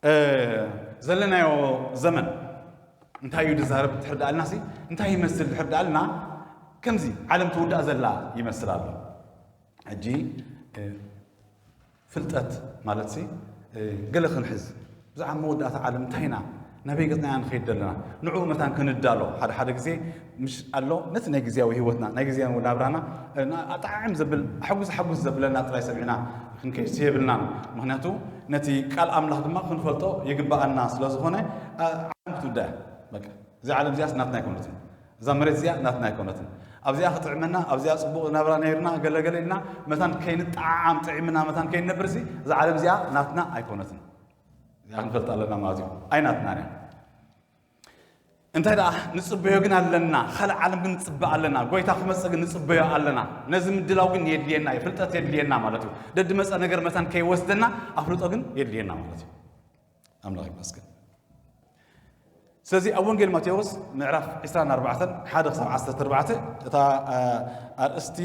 እ፣ ዘለናዮ ዘመን እንታይ እዩ ዝዛረብ ድሕር ደኣልና ሲ እንታይ ይመስል ድሕር ደኣልና ከምዚ ዓለም ትውዳእ ዘላ ይመስል ኣሎ። ሕጂ እ፣ ፍልጠት ማለት ሲ እ፣ ገለ ክንሕዝ ብዛዕባ መወዳእታ ዓለም እንታይ ኢና ናበይ ገጽና ኢና ንኸይድ ዘለና ንዕኡ መታን ክንዳሎ ሓደ ሓደ ግዜ ምሽ ኣሎ ነቲ ናይ ግዜያዊ ህይወትና ናይ ግዜያዊ ናብራና እ፣ ና- ኣጣዕም ዘብል ሓጉስ ሓጉስ ዘብለና ጥራይ ሰሚዕና ክንከይድ የብልናን። ምክንያቱ ነቲ ቃል ኣምላኽ ድማ ክንፈልጦ ይግብኣና ስለ ዝኾነ እ፣ ዓለም ክትውዳእ እያ። በቃ እዛ ዓለም እዚኣስ ናትና ኣይኮነትን። እዛ መሬት እዚኣ ናትና ኣይኮነትን። ኣብዚኣ ክጥዕመና ኣብዚኣ ፅቡቕ ናብራ ነይርና ገለገለ ኢልና መታን ከይንጠዓዓም ጥዒምና መታን ከይንነብር ሲ እዛ ዓለም እዚኣ ናትና ኣይኮነትን። እዚኣ ክንፈልጥ ኣለና ማለት እዩ። ኣይናትናን እያ። እንታይ ደኣ ንጽበዮ ግን ኣለና። ካልእ ዓለም ግን ንጽበ ኣለና። ጎይታ ክመጽእ ግን ንጽበዮ ኣለና። ነዚ ምድላው ግን የድልየና እዩ። ፍልጠት የድልየና ማለት እዩ። ደድመጸ ነገር መታን ከይወስደና ኣፍልጦ ግን የድልየና ማለት እዩ። ኣምላኽ ይመስገን። ስለዚ ኣብ ወንጌል ማቴዎስ ምዕራፍ ዕስራን ኣርባዕተን ሓደ ክሳብ ዓሰርተ ኣርባዕተ እታ እ፣ ኣርእስቲ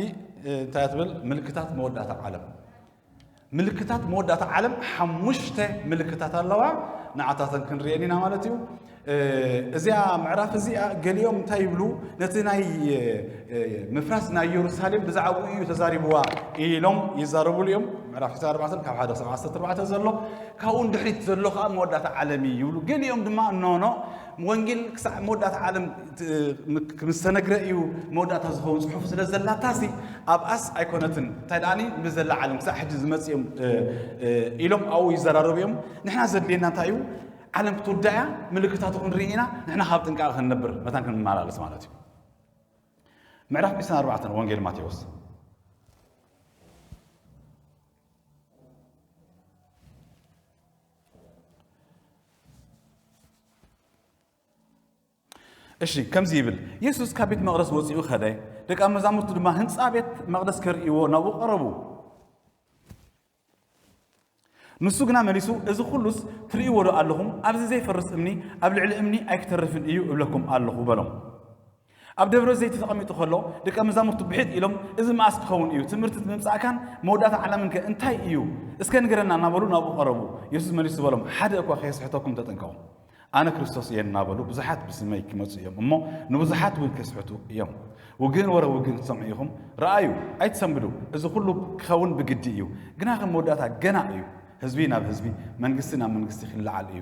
እ፣ እንታይ ትብል ምልክታት መወዳእታ ዓለም ምልክታት መወዳእታ ዓለም ሓሙሽተ ምልክታት ኣለዋ። ንዓታተን ክንርእየን ኢና ማለት እዩ። እ፣ እዚኣ ምዕራፍ እዚኣ ገሊኦም እንታይ ይብሉ ነቲ ናይ እ፣ ምፍራስ ናይ ኢየሩሳሌም ብዛዕባኡ እዩ ተዛሪብዋ ኢሎም ይዛረቡሉ እዮም። ምዕራፍ ዕስራን ኣርባዕተን ካብ ሓደ ክሳብ ዓሰርተ ኣርባዕተ ዘሎ ካብኡ ንድሕሪት ዘሎ ከዓ መወዳእታ ዓለም እዩ ይብሉ። ገሊኦም ድማ ኖኖ ወንጌል ክሳዕ መወዳእታ ዓለም ት- ም- ምስ ተነግረ እዩ መወዳእታ ዝኸውን ጽሑፍ ስለ ዘላታሲ ኣብኣስ ኣይኮነትን እንታይ ደኣኒ ብዘላ ዓለም ክሳዕ ሕጂ ዝመጽእ እዮም እ፣ እ፣ ኢሎም ኣብኡ ይዘራረቡ እዮም። ንሕና ዘድልየና እንታይ እዩ? ዓለም ክትውዳእ እያ፣ ምልክታቱ ክንርኢ ኢና። ንሕና ካብ ጥንቃቐ ክንነብር መታን ክንመላለስ ማለት እዩ። ምዕራፍ ዕስራን ኣርባዕተን ወንጌል ማቴዎስ እሺ ከምዚ ይብል፣ የሱስ ካብ ቤት መቕደስ ወጺኡ ኸደ፣ ደቀ መዛሙርቱ ድማ ህንጻ ቤት መቕደስ ከርእይዎ ናብኡ ቀረቡ። ንሱ ግና መሊሱ፣ እዚ ኹሉስ ትርእይዎ ዶ ኣለኹም? ኣብዚ ዘይፈርስ እምኒ ኣብ ልዕሊ እምኒ ኣይክተርፍን እዩ እብለኩም ኣለኹ በሎም። ኣብ ደብረ ዘይት ተቐሚጡ ከሎ ደቀ መዛሙርቱ ብሕት ኢሎም፣ እዚ መኣስ ክኸውን እዩ? ትምህርቲ እቲ ምምጻእካን መወዳእታ ዓለምንከ እንታይ እዩ? እስከ ንገረና እናበሉ ናብኡ ቀረቡ። የሱስ መሊሱ በሎም፣ ሓደ እኳ ከየስሕተኩም ተጠንቀቑ። ኣነ ክርስቶስ እየ እናበሉ ብዙሓት ብስመይ ክመጹ እዮም እሞ ንብዙሓት እውን ከስሕቱ እዮም። ውግእን ወረ ውግእን ክትሰምዑ ኢኹም። ረኣዩ፣ ኣይትሰንብዱ። እዚ ኩሉ ክኸውን ብግዲ እዩ፣ ግናኸ መወዳእታ ገና እዩ። ህዝቢ ናብ ህዝቢ፣ መንግስቲ ናብ መንግስቲ ክለዓል እዩ።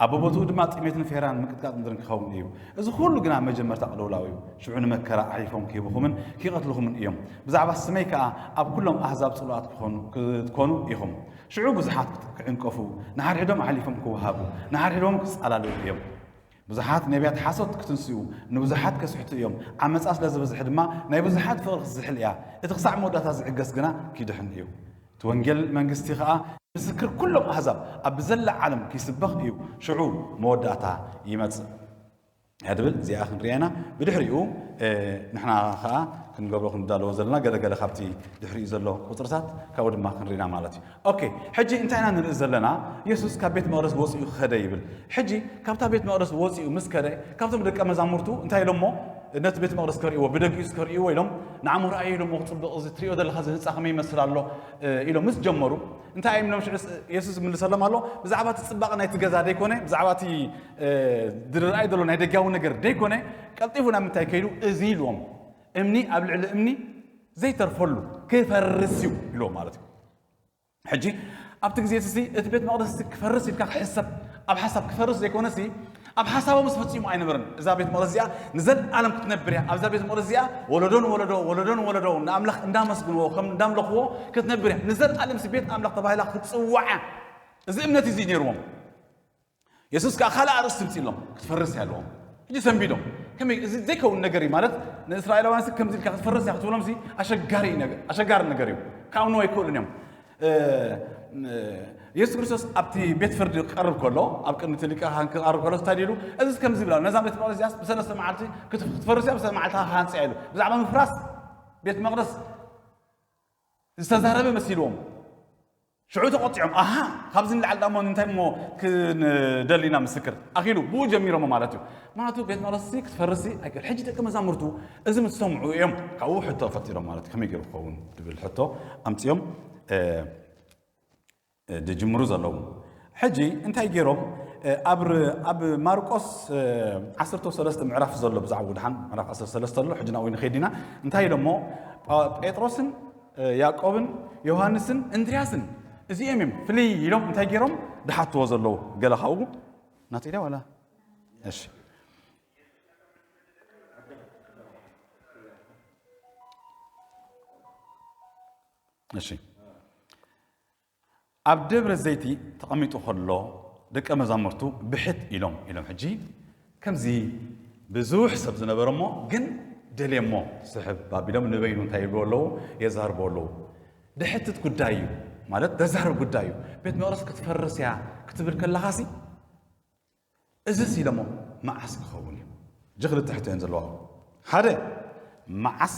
ኣብ ቦታኡ ድማ ጥሜትን ፌራን ምቅጥቃጥ ምድርን ክኸውን እዩ። እዚ ኩሉ ግና መጀመርታ ቅልውላው እዩ። ሽዑ ንመከራ ኣሕሊፎም ክህብኹምን ክቐትልኹምን እዮም። ብዛዕባ ስመይ ከኣ ኣብ ኩሎም ኣህዛብ ጽሉኣት ክኾኑ ክትኮኑ ኢኹም። ሽዑ ብዙሓት ክዕንቀፉ፣ ንሓድሕዶም ኣሕሊፎም ክወሃቡ፣ ንሓድሕዶም ክጻላለዩ እዮም። ብዙሓት ነቢያት ሓሶት ክትንስኡ፣ ንብዙሓት ከስሕቱ እዮም። ዓመጻ ስለ ዝበዝሕ ድማ ናይ ብዙሓት ፍቕሪ ክትዝሕል እያ። እቲ ክሳዕ መወዳእታ ዝዕገስ ግና ኪድሕን እዩ። እቲ ወንጌል መንግስቲ ኸኣ ምስክር ኩሎም ኣህዛብ ኣብ ብዘላ ዓለም ክስበኽ እዩ። ሽዑ መወዳእታ ይመጽእ። እያ ድብል እዚኣ ክንሪኣና ብድሕሪኡ ንሕና ከዓ ክንገብሮ ክንዳለዎ ዘለና ገለገለ ካብቲ ድሕሪኡ ዘሎ ቁፅርታት ካብኡ ድማ ክንሪና ማለት እዩ። ኦኬ፣ ሕጂ እንታይ ኢና ንርኢ ዘለና? የሱስ ካብ ቤት መቕደስ ወፂኡ ከደ ይብል። ሕጂ ካብታ ቤት መቕደስ ወፂኡ ምስ ከደ ካብቶም ደቀ መዛሙርቱ እንታይ ኢሎሞ? ነቲ ቤት መቕደስ ከርእይዎ ብደጊኡ ከርእይዎ ኢሎም ንዓሞ ረኣዩ ኢሎሞ። ክፅብቕ እዚ ትሪኦ ዘለካ እዚ ህንፃ ከመይ ይመስል ኣሎ ኢሎም ምስ ጀመሩ እንታይ እዮም ኢሎም ሽዑ የሱስ ይምልሰሎም ኣሎ? ብዛዕባ እቲ ፅባቐ ናይቲ ገዛ ደይኮነ ብዛዕባ እቲ ድርኣይ ዘሎ ናይ ደጋዊ ነገር ደይኮነ ቀልጢፉ ናብ ምንታይ ከይዱ እዚ ኢልዎም እምኒ ኣብ ልዕሊ እምኒ ዘይተርፈሉ ክፈርስ እዩ ኢልዎም ማለት እዩ። ሕጂ ኣብቲ ግዜ እዚ እቲ ቤት መቕደስ ክፈርስ ኢልካ ክሕሰብ ኣብ ሓሳብ ክፈርስ ዘይኮነሲ ኣብ ሓሳቦምስ ፈጺሙ ኣይነበረን። እዛ ቤት መቕደስ እዚኣ ንዘለኣለም ክትነብር እያ። ኣብዛ ቤት መቕደስ እዚኣ ወለዶ ንወለዶ ወለዶ ንወለዶ ንኣምላኽ እንዳመስግንዎ ከም እንዳምለኽዎ ክትነብር እያ። ንዘለኣለም ቤት ኣምላኽ ተባሂላ ክትጽዋዕ እያ። እዚ እምነት እዚ ነይርዎም። የሱስ ከዓ ካልእ ኣርእስቲ ምፅእሎም ክትፈርስ ያለዎም ሕጂ ሰንቢዶም ከመይ እዚ ዘይከውን ነገር እዩ ማለት ንእስራኤላውያን ስ ከምዚ ኢልካ ክትፈርስ እያ ክትብሎም ሲ ኣሸጋሪ ነገር ኣሸጋሪ ነገር እዩ። ክኣምንዎ ኣይክእሉን እዮም። የሱስ ክርስቶስ ኣብቲ ቤት ፍርዲ ክቀርብ ከሎ ኣብ ቅድሚ ሊቀ ካህን ክቀርብ ከሎ እንታይ ኢሉ እዚ ከምዚ ይብላ ነዛ ቤት መቅደስ እዚኣስ ብሰለስተ መዓልቲ ክትፈርስ እያ ብሰለስተ መዓልቲ ክሃንፅ እያ ኢሉ ብዛዕባ ምፍራስ ቤት መቅደስ ዝተዛረበ መሲልዎም ሽዑ ተቆጢዖም ኣሃ ካብዚ ንላዕሊ ዳሞ እንታይ እሞ ክንደሊና ምስክር ኣኪሉ ብኡ ጀሚሮሞ ማለት እዩ። ምክንያቱ ቤት መቅደስ ክትፈርስ ኣይክእል ሕጂ ደቂ መዛሙርቱ እዚ ምስ ሰምዑ እዮም ካብኡ ሕቶ ፈጢሮም ማለት ከመይ ገይሩ ክኸውን ዝብል ሕቶ ኣምፅኦም ድጅምሩ ዘለዉ። ሕጂ እንታይ ገይሮም? ኣብ ማርቆስ ዓሰርተ ሰለስተ ምዕራፍ ዘሎ ብዛዕባ ውድሓን ምዕራፍ ዓሰርተ ሰለስተ ኣሎ። ሕጂ ናብኡ ንኸይድ ኢና። እንታይ ኢሎሞ? ጴጥሮስን ያዕቆብን ዮሃንስን እንድርያስን እዚኦም እዮም ፍልይ ኢሎም እንታይ ገይሮም ድሓትዎ ዘለዉ? ገለ ካብኡ ናተይ ድያ ዋላ? እሺ። እሺ። ኣብ ደብረ ዘይቲ ተቐሚጡ ከሎ ደቀ መዛሙርቱ ብሕት ኢሎም ኢሎም። ሕጂ ከምዚ ብዙሕ ሰብ ዝነበረ እሞ ግን ደልየሞ ስሕብ ኣቢሎም ንበይኑ እንታይ ይብሉ ኣለዉ? የዛርቡ ኣለዉ። ድሕትት ጉዳይ እዩ፣ ማለት ዘዛርብ ጉዳይ እዩ። ቤት መቕደስ ክትፈርስ እያ ክትብል ከለኻሲ እዝስ ኢሎሞ መዓስ ክኸውን እዩ? እጂ ክልተ ሕቶ እየን ዘለዋ። ሓደ፣ መዓስ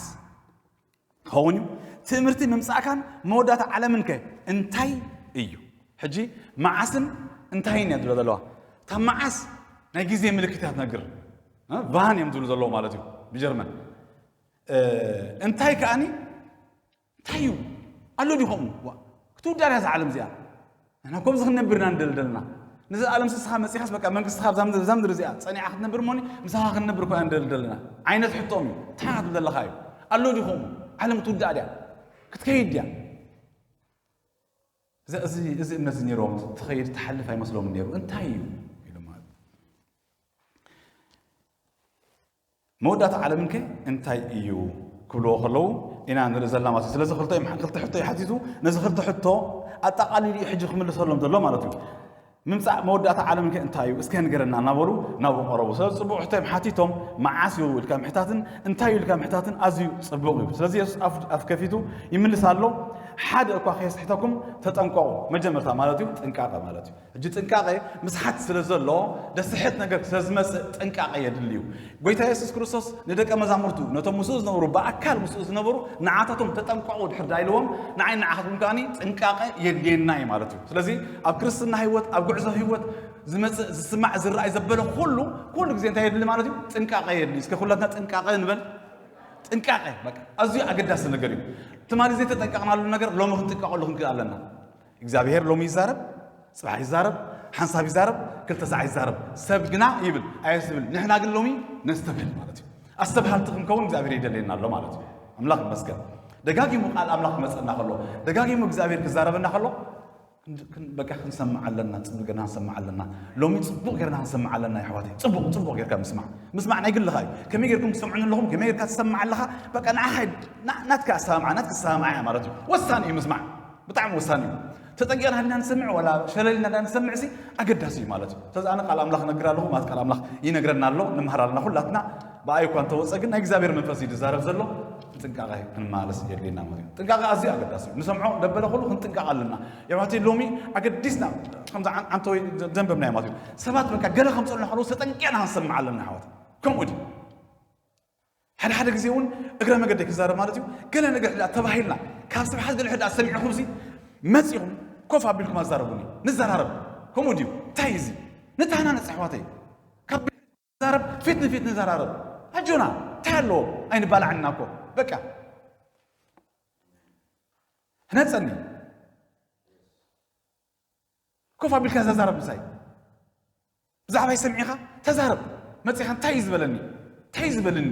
ክኸውን እዩ? ትእምርቲ ምምጻእካን መወዳእታ ዓለምን ከ እንታይ እዩ? ሕጂ መዓስን እንታይን እያ ዝብሎ ዘለዋ። እታ መዓስ ናይ ግዜ ምልክት እያ ትነግር። እ? ቫን እዮም ዝብሉ ዘለዉ ማለት እዩ ብጀርመን። እ፣ እንታይ ከኣኒ እንታይ እዩ? ኣሎ ድዩ ከምኡ? ዋ፣ ክትውዳእ እያ እዛ ዓለም እዚኣ። ንሕና ከምዚ ክንነብር ኢና ንደልደልና። ነዚ ዓለም ስስኻ መጺኻስ በቃ መንግስትኻ ኣብዛ ምድሪ፣ እዛ ምድሪ እዚኣ ጸኒዓ ክትነብር እሞኒ ምሳኻ ክንነብር እኮ ኢና ንደልደልና ዓይነት ሕቶም እዩ። እንታይ ክትብል ዘለኻ እዩ? ኣሎ ድዩ ከምኡ? ዓለም ክትውዳእ ድያ? ክትከይድ ድያ? እዚ፣ እዚ፣ እዚ እምነት እዚ ነይርዎም ትኸይድ ትሓልፍ ኣይመስሎምን ነይሩ። እንታይ እዩ? ኢሉ ማለት። መወዳእታ ዓለምን ከ እንታይ እዩ ክብልዎ ከለዉ ኢና ንርኢ ዘለና ማለት እዩ። ስለዚ ክልተ እዮም፣ ክልተ ሕቶ እዩ ሓቲቱ። ነዚ ክልተ ሕቶ ኣጠቓሊሉ እዩ ሕጂ ክምልሰሎም ዘሎ ማለት እዩ። ምምጻእ መወዳእታ ዓለምን ከ እንታይ እዩ? እስከ ንገረና እናበሉ ናብኡ ቀረቡ። ስለዚ ጽቡቕ ሕቶ እዮም ሓቲቶም። መዓስ እዩ ኢልካ ምሕታትን እንታይ እዩ ኢልካ ምሕታትን ኣዝዩ ጽቡቕ እዩ። ስለዚ የሱስ ኣፍ፣ ኣፍ ከፊቱ ይምልስ ኣሎ። ሓደ እኳ ከየስሕተኩም ተጠንቀቑ። መጀመርታ ማለት እዩ ጥንቃቐ ማለት እዩ። ሕጂ ጥንቃቐ ምስሓት ስለ ዘሎ፣ ደስሕት ነገር ስለ ዝመጽእ ጥንቃቐ የድሊ እዩ። ጎይታ የሱስ ክርስቶስ ንደቀ መዛሙርቱ፣ ነቶም ምስኡ ዝነበሩ፣ ብኣካል ምስኡ ዝነበሩ፣ ንዓታቶም "ተጠንቀቑ" ድሕር ዳኢልዎም፣ ንዓይ ንዓኻትኩም ከኣኒ ጥንቃቐ የድልየና እዩ ማለት እዩ። ስለዚ ኣብ ክርስትና ህይወት፣ ኣብ ጉዕዞ ህይወት ዝመጽእ፣ ዝስማዕ፣ ዝረኣይ ዘበለ ኩሉ፣ ኩሉ ግዜ እንታይ የድሊ ማለት እዩ? ጥንቃቐ የድሊ። እስከ ኩላትና ጥንቃቐ ንበል። ጥንቃቐ በቃ ኣዝዩ ኣገዳሲ ነገር እዩ። ትማሊ ዘይተጠንቀቕናሉ ነገር ሎሚ ክንጥንቀቐሉ ክንክእል ኣለና። እግዚኣብሔር ሎሚ ይዛረብ፣ ጽባሕ ይዛረብ፣ ሓንሳብ ይዛረብ፣ ክልተ ሰዓት ይዛረብ። ሰብ ግና ይብል ኣየስትብል። ንሕና ግን ሎሚ ነስተብህል ማለት እዩ። ኣስተብሃልቲ ክንከውን እግዚኣብሔር ይደልየና ኣሎ ማለት እዩ። ኣምላኽ ይመስገን። ደጋጊሙ ቃል ኣምላኽ ክመጸና ከሎ፣ ደጋጊሙ እግዚኣብሔር ክዛረበና ከሎ፣ ክንድ-፣ ክን-፣ በቃ ክንሰምዕ ኣለና፣ ጽቡቕ ጌርና ክንሰምዕ ኣለና። ሎሚ ጽቡቕ ጌርና ክንሰምዕ ኣለና የሕዋተይ። ጽቡቕ፣ ጽቡቕ ጌርካ ምስማዕ። ምስማዕ ናይ ግልኻ እዩ። ከመይ ጌርኩም ትሰምዑኒ ኣለኹም፣ ከመይ ጌርካ ትሰምዕ ኣለኻ፣ በቃ ንዓኻ እዩ፣ ና-፣ ናትካ ኣሰማምዓ፣ ናትካ ኣሰማምዓ እያ ማለት እዩ። ወሳኒ እዩ ምስማዕ። ብጣዕሚ ወሳኒ እዩ። ተጠንቂቕና እንድና ንሰምዕ ዋላ ሸለል ኢልና እንድና ንሰምዕ ሲ ኣገዳሲ እዩ ማለት እዩ። ስለዚ ኣነ ቃል ኣምላኽ እነግር ኣለኹ ማለት ቃል ኣምላኽ ይነግረና ኣሎ፣ ንምሃር ኣለና ኩላትና። ብኣይ እኳ እንተወፀ ግን ናይ እግዚኣብሔር መንፈስ እዩ ዝዛረብ ዘሎ። ብጥንቃቐ ክንመላለስ የድልየና ማለት እዩ። ጥንቃቐ ኣዝዩ ኣገዳሲ እዩ። ንሰምዖ ደበለ ኩሉ ክንጥንቀቕ ኣለና። የሕዋተይ ሎሚ ኣገዲስና ከምዚ ዓን-፣ ዓንተወይ ዘንበብናዮ ማለት እዩ። ሰባት በቃ ገለ ከምፅኡልና ከለዉ ተጠንቂቕና ክንሰምዕ ኣለና ኣሕዋት። ከምኡ ድዩ? ሓደ ሓደ ግዜ እውን እግረ መገደይ ክዛረብ ማለት እዩ። ገለ ነገር ሕዳ ተባሂልና ካብ ስብሓት ገለ ሕዳ ሰሚዕኹም ሲ መፂኹም ኮፍ ኣቢልኩም ኣዛረቡኒ። ንዘራረብ። ከምኡ ድዩ? እንታይ እዩ እዚ? ንተሃናነፅ ኣሕዋተይ። ካብ ዛረብ ፊት ንፊት ንዘራረብ። ኣጆና እንታይ ኣለዎ? ኣይንባላዕና እኮ። በቃ ህነፀኒ። ኮፍ ኣቢልካ ዘዛረብ ምሳይ። ብዛዕባይ ሰሚዕኻ ተዛረብ። መጺኻ እንታይ እዩ ዝበለኒ? እንታይ እዩ ዝበለኒ?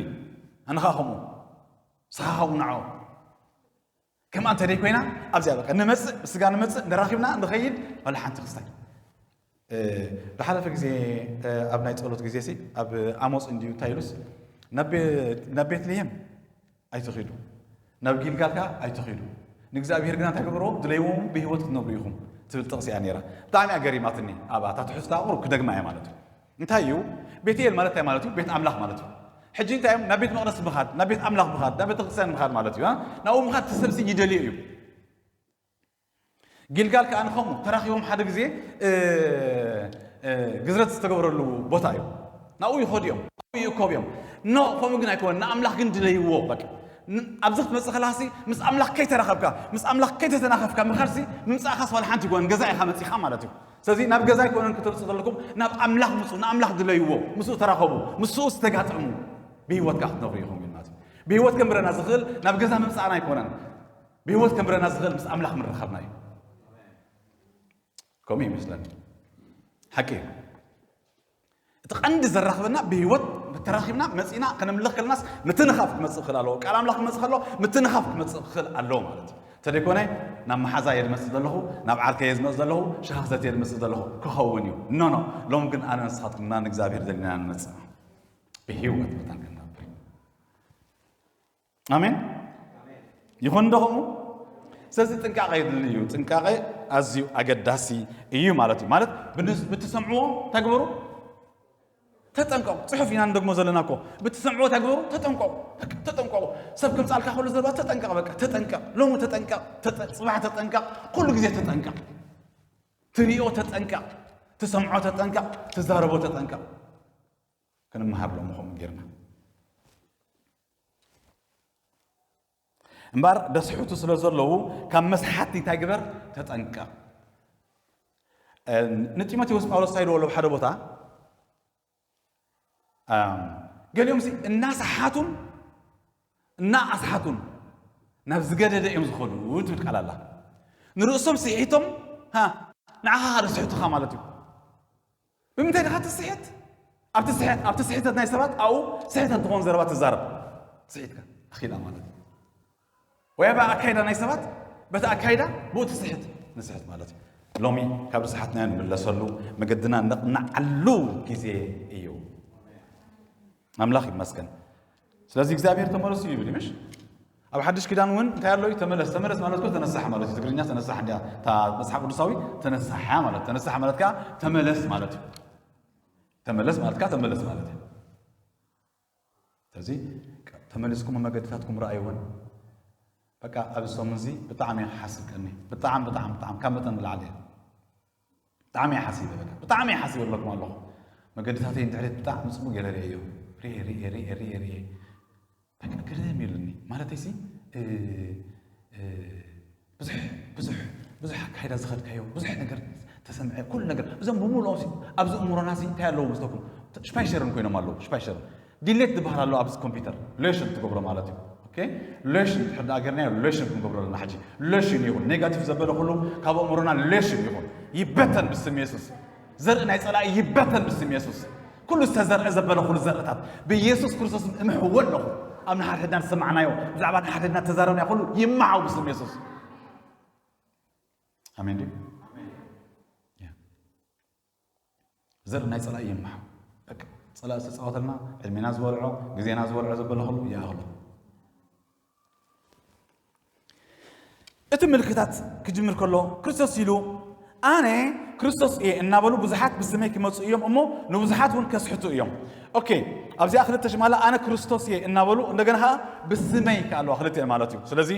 ኣነ ኸኣ ከምኡ። ንስኻ ኸኣ ንዕኦ። ከምኣ እንተ ደይ ኮይና ኣብዚኣ በቃ ንመጽእ፣ ብስጋ ንመጽእ፣ ንራኺብና ንኸይድ፣ ዋላ ሓንቲ ክስታይ። እ፣ ዝሓለፈ ግዜ፣ እ፣ ኣብ ናይ ጸሎት ግዜ ሲ፣ ኣብ ኣሞጽ እንድዩ እንታይ ኢሉስ፣ ናብ ቤ-፣ ናብ ቤትልሄም ኣይትኺዱ፣ ናብ ጊልጋል ከኣ ኣይትኺዱ፣ ንእግዚኣብሄር ግና እንታይ ግበርዎ፣ ድለይዎም ብህይወት ክትነብሩ ኢኹም ትብል ጥቕሲ እያ ነይራ። ብጣዕሚ እያ ገሪማትኒ። ኣብኣ እታ ትሕዝቶኣ ቁሩብ ክደግማ እየ ማለት እዩ። እንታይ እዩ? ቤትኤል ማለት እንታይ ማለት እዩ? ቤት ኣምላኽ ማለት እዩ። ሕጂ እንታይ እዮም? ናብ ቤት መቕደስ ምኻድ፣ ናብ ቤት ኣምላኽ ምኻድ፣ ናብ ቤተ ክርስቲያን ምኻድ ማለት እዩ። እ? ናብኡ ምኻድ እቲ ሰብሲ ይደልዮ እዩ። ጊልጋል ከኣ ንኸምኡ ተራኺቦም ሓደ ግዜ፣ እ፣ እ፣ ግዝረት ዝተገብረሉ ቦታ እዩ። ናብኡ ይኸዱ እዮም፣ ናብኡ ይእከቡ እዮም። ኖ፣ ከምኡ ግን ኣይኮነን። ንኣምላኽ ግን ድለይዎ። በቃ፣ ን-፣ ኣብዚ ክትመጽእ ከለኻሲ ምስ ኣምላኽ ከይተራኸብካ፣ ምስ ኣምላኽ ከይተተናኸፍካ ምኻድሲ፣ ምምጻእኻስ ዋላ ሓንቲ ኣይኮነን። ገዛ ኢኻ መጺኻ ማለት እዩ። ስለዚ ናብ ገዛ ኣይኮነን ክትመጽኡ ዘለኩም፣ ናብ ኣምላኽ ምጹ፣ ንኣምላኽ ድለይዎ፣ ምስኡ ተራኸቡ፣ ምስኡ ዝተጋጠሙ ብህይወት ከኣ ክትነብሩ ኢኹም ማለት እዩ። ብህይወት ከንብረና ዝኽእል ናብ ገዛ ምምጻእና ኣይኮነን። ብህይወት ከንብረና ዝኽእል ምስ ኣምላኽ ምርኻብና እዩ። ከምኡ ይመስለኒ። ሓቂ እዩ። እቲ ቀንዲ ዘራኽበና ብህይወት ተራኺብና መጺና ከነምልኽ ከለናስ ምትንኻፍ ክመጽእ ክኽእል ኣለዎ። ቃል ኣምላኽ ክመጽእ ከሎ ምትንኻፍ ክመጽእ ክኽእል ኣለዎ ማለት እዩ። እንተደይኮነ ናብ መሓዛ እየ ዝመጽእ ዘለኹ፣ ናብ ዓርከይ እየ ዝመጽእ ዘለኹ፣ ሻሂ ክሰቲ እየ ዝመጽእ ዘለኹ ክኸውን እዩ። ኖ ኖ፣ ሎም ግን ኣነ ንስኻትኩም ናብ እግዚኣብሔር ደሊና ንመጽእ። ብህይወት መታን ክንነብር። ኣሜን ይኹን ዶ ከምኡ? ስለዚ ጥንቃቐ የድሊ እዩ። ጥንቃቐ ኣዝዩ ኣገዳሲ እዩ ማለት እዩ። ማለት ብንስ- ብትሰምዕዎ ተግብሩ፣ ተጠንቀቑ። ጽሑፍ ኢና ንደግሞ ዘለና እኮ። ብትሰምዕዎ ተግብሩ፣ ተጠንቀቑ። በቃ ተጠንቀቑ። ሰብ ከምጻልካ ከሎ ዘረባ ተጠንቀቕ፣ በቃ ተጠንቀቕ። ሎሚ ተጠንቀቕ፣ ተጠ- ጽባሕ ተጠንቀቕ፣ ኩሉ ግዜ ተጠንቀቕ። ትሪኦ ተጠንቀቕ፣ ትሰምዖ ተጠንቀቕ፣ ትዛረቦ ተጠንቀቕ። ክንመሃር ሎሚ ከምኡ ጌርና እምበኣር ደስሕቱ ስለ ዘለዉ ካብ መስሓቲ እንታይ ግበር? ተጠንቀቕ። ንጢሞቴዎስ ጳውሎስ እንታይ ኢልዎ ኣሎ ሓደ ቦታ? ገሊኦም ሲ እናሰሓቱን እናኣስሓቱን ናብ ዝገደደ እዮም ዝኸዱ ትብል ቃል ኣላ። ንርእሶም ስሒቶም ንዓኻ ደስሕቱኻ ማለት እዩ። ብምንታይ ድኻ ትስሕት? ኣብቲ ስሕት ኣብቲ ስሕተት ናይ ሰባት ኣብኡ ስሕተት ዝኾን ዘረባ ትዛረብ። ስሒትካ ኣኺላ ማለት እዩ። ወይ ኣብ ኣካይዳ ናይ ሰባት በቲ ኣካይዳ ብኡ ትስሕት ንስሕት ማለት እዩ። ሎሚ ካብ ርስሓትና ንምለሰሉ መገድና ነቕንዓሉ ግዜ እዩ። ኣምላኽ ይመስገን። ስለዚ እግዚኣብሔር ተመለሱ ይብል ምሽ ኣብ ሓድሽ ኪዳን እውን እንታይ ኣሎ እዩ? ተመለስ። ተመለስ ማለት እኮ ተነሳሕ ማለት እዩ። ትግርኛ ተነሳሕ እንዲያ እታ መጽሓፍ ቅዱሳዊ ተነሳሕ ማለት ተነሳሕ ማለት ከኣ ተመለስ ማለት እዩ። ተመለስ ማለት ከኣ ተመለስ ማለት እዩ። ስለዚ ተመሊስኩም መገድታትኩም ረኣይዎን በቃ ኣብዚ ሰሙን እዚ ብጣዕሚ እየ ክሓስብ ቀኒ ብጣዕሚ ብጣዕሚ ብጣዕሚ ካብ መጠን ንላዕሊ እየ ብጣዕሚ እየ ሓሲበ በቃ ብጣዕሚ እየ ሓሲበ ኣለኩም ኣለኹ። መገድታተይ ንድሕሪት ብጣዕሚ ጽቡቅ ገይረ ርእየዮ። ርእየ ርእየ ርእየ ርእየ ርእየ በቃ ግርም ኢሉኒ። ማለተይሲ ብዙሕ ብዙሕ ብዙሕ ኣካይዳ ዝኸድካዮ ብዙሕ ነገር ተሰምዐ ኩሉ ነገር እዞም ብምሉኦም ኣብዚ እምሮና ሲ እንታይ ኣለዎ መስለኩም? ሽፓይሸርን ኮይኖም ኣለዉ። ሽፓይሸርን ዲሌት ዝበሃል ኣሎ ኣብዚ ኮምፒውተር ሌሽን ትገብሮ ማለት እዩ። ኦኬ ሌሽን ሕዳ ገርና ሌሽን ክንገብሮ ኣለና። ሕጂ ሌሽን ይኹን ኔጋቲቭ ዘበለ ኩሉ ካብ እምሮና ሌሽን ይኹን ይበተን ብስም የሱስ። ዘርኢ ናይ ጸላኢ ይበተን ብስም የሱስ። ኩሉ ዝተዘርአ ዘበለ ኩሉ ዘርእታት ብኢየሱስ ክርስቶስ እምሕዎ ኣለኹ። ኣብ ንሓድሕድና ዝሰማዕናዮ ብዛዕባ ንሓድሕድና ተዛረብናዮ ኩሉ ይመሓው ብስም የሱስ። ኣሜን ድዩ? ያ። ዘርኢ ናይ ጸላኢ ይመሓው። በቃ ጸላኢ ዝተጻወተልና ዕድሜና ዝበልዖ ግዜና ዝበልዖ ዘበለ ኩሉ ይኣኽሎ። እቲ ምልክታት ክጅምር ከሎ ክርስቶስ ኢሉ ኣነ ክርስቶስ እየ እናበሉ ብዙሓት ብስመይ ክመፁ እዮም እሞ ንብዙሓት እውን ከስሕቱ እዮም። ኦኬ ኣብዚኣ ክልተ ሽማላ ኣነ ክርስቶስ እየ እናበሉ እንደገና ከዓ ብስመይ ከኣለዋ ክልተ ማለት እዩ። ስለዚ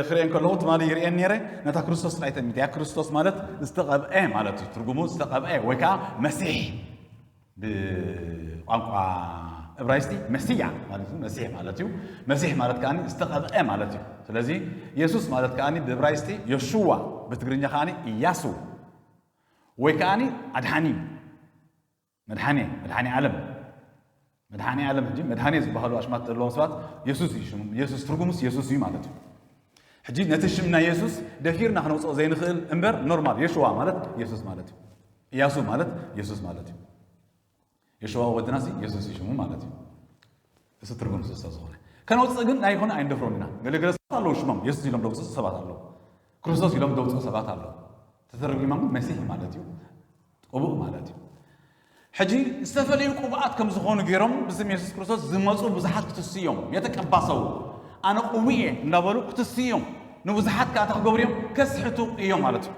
ክርእየን ከለኹ ትማሊ ይርእየን ነረ ነታ ክርስቶስ ጥራይ ተሚተ እያ። ክርስቶስ ማለት ዝተቐብአ ማለት እዩ። ትርጉሙ ዝተቐብአ ወይ ከዓ መሲሕ ብቋንቋ እብራይስጢ መስያ ማለት እዩ። መሲሕ ማለት እዩ። መሲሕ ማለት ከኣኒ ዝተቐብአ ማለት እዩ። ስለዚ የሱስ ማለት ከኣኒ ብእብራይስጢ ዮሹዋ፣ ብትግርኛ ከኣኒ ኢያሱ ወይ ከኣኒ ኣድሓኒ፣ መድሓኔ፣ መድሓኔ ዓለም፣ መድሓኔ ዓለም። ሕጂ መድሓኔ ዝበሃሉ ኣሽማት ዘለዎም ሰባት የሱስ እዩ ሽሙ። የሱስ ትርጉሙስ የሱስ እዩ ማለት እዩ። ሕጂ ነቲ ሽም ናይ የሱስ ደፊርና ክነውፅኦ ዘይንኽእል እምበር ኖርማል የሽዋ ማለት የሱስ ማለት እዩ። ኢያሱ ማለት የሱስ ማለት እዩ። የሽዋ ወድናሲ የሱስ እዩ ሽሙ ማለት እዩ። እሱ ትርጉም ስለ ዝኾነ ከነውፅእ ግን ኣይኮነ ኣይንደፍሮም ኢና። ገለገለ ሰባት ኣለዉ ሽሞም የሱስ ኢሎም ደውፅኡ ሰባት ኣለዉ። ክርስቶስ ኢሎም ደውፅኡ ሰባት ኣለዉ። ተተርጉሞም መሲሕ ማለት እዩ። ቅቡእ ማለት እዩ። ሕጂ ዝተፈላለዩ ቅቡኣት ከም ዝኾኑ ገይሮም ብስም የሱስ ክርስቶስ ዝመፁ ብዙሓት ክትስዮም የተቀባሰው ኣነ ቅቡእ እየ እንዳበሉ ክትስዮም ንብዙሓት ከዓ እንታይ ክገብሩ እዮም? ከስሕቱ እዮም ማለት እዩ።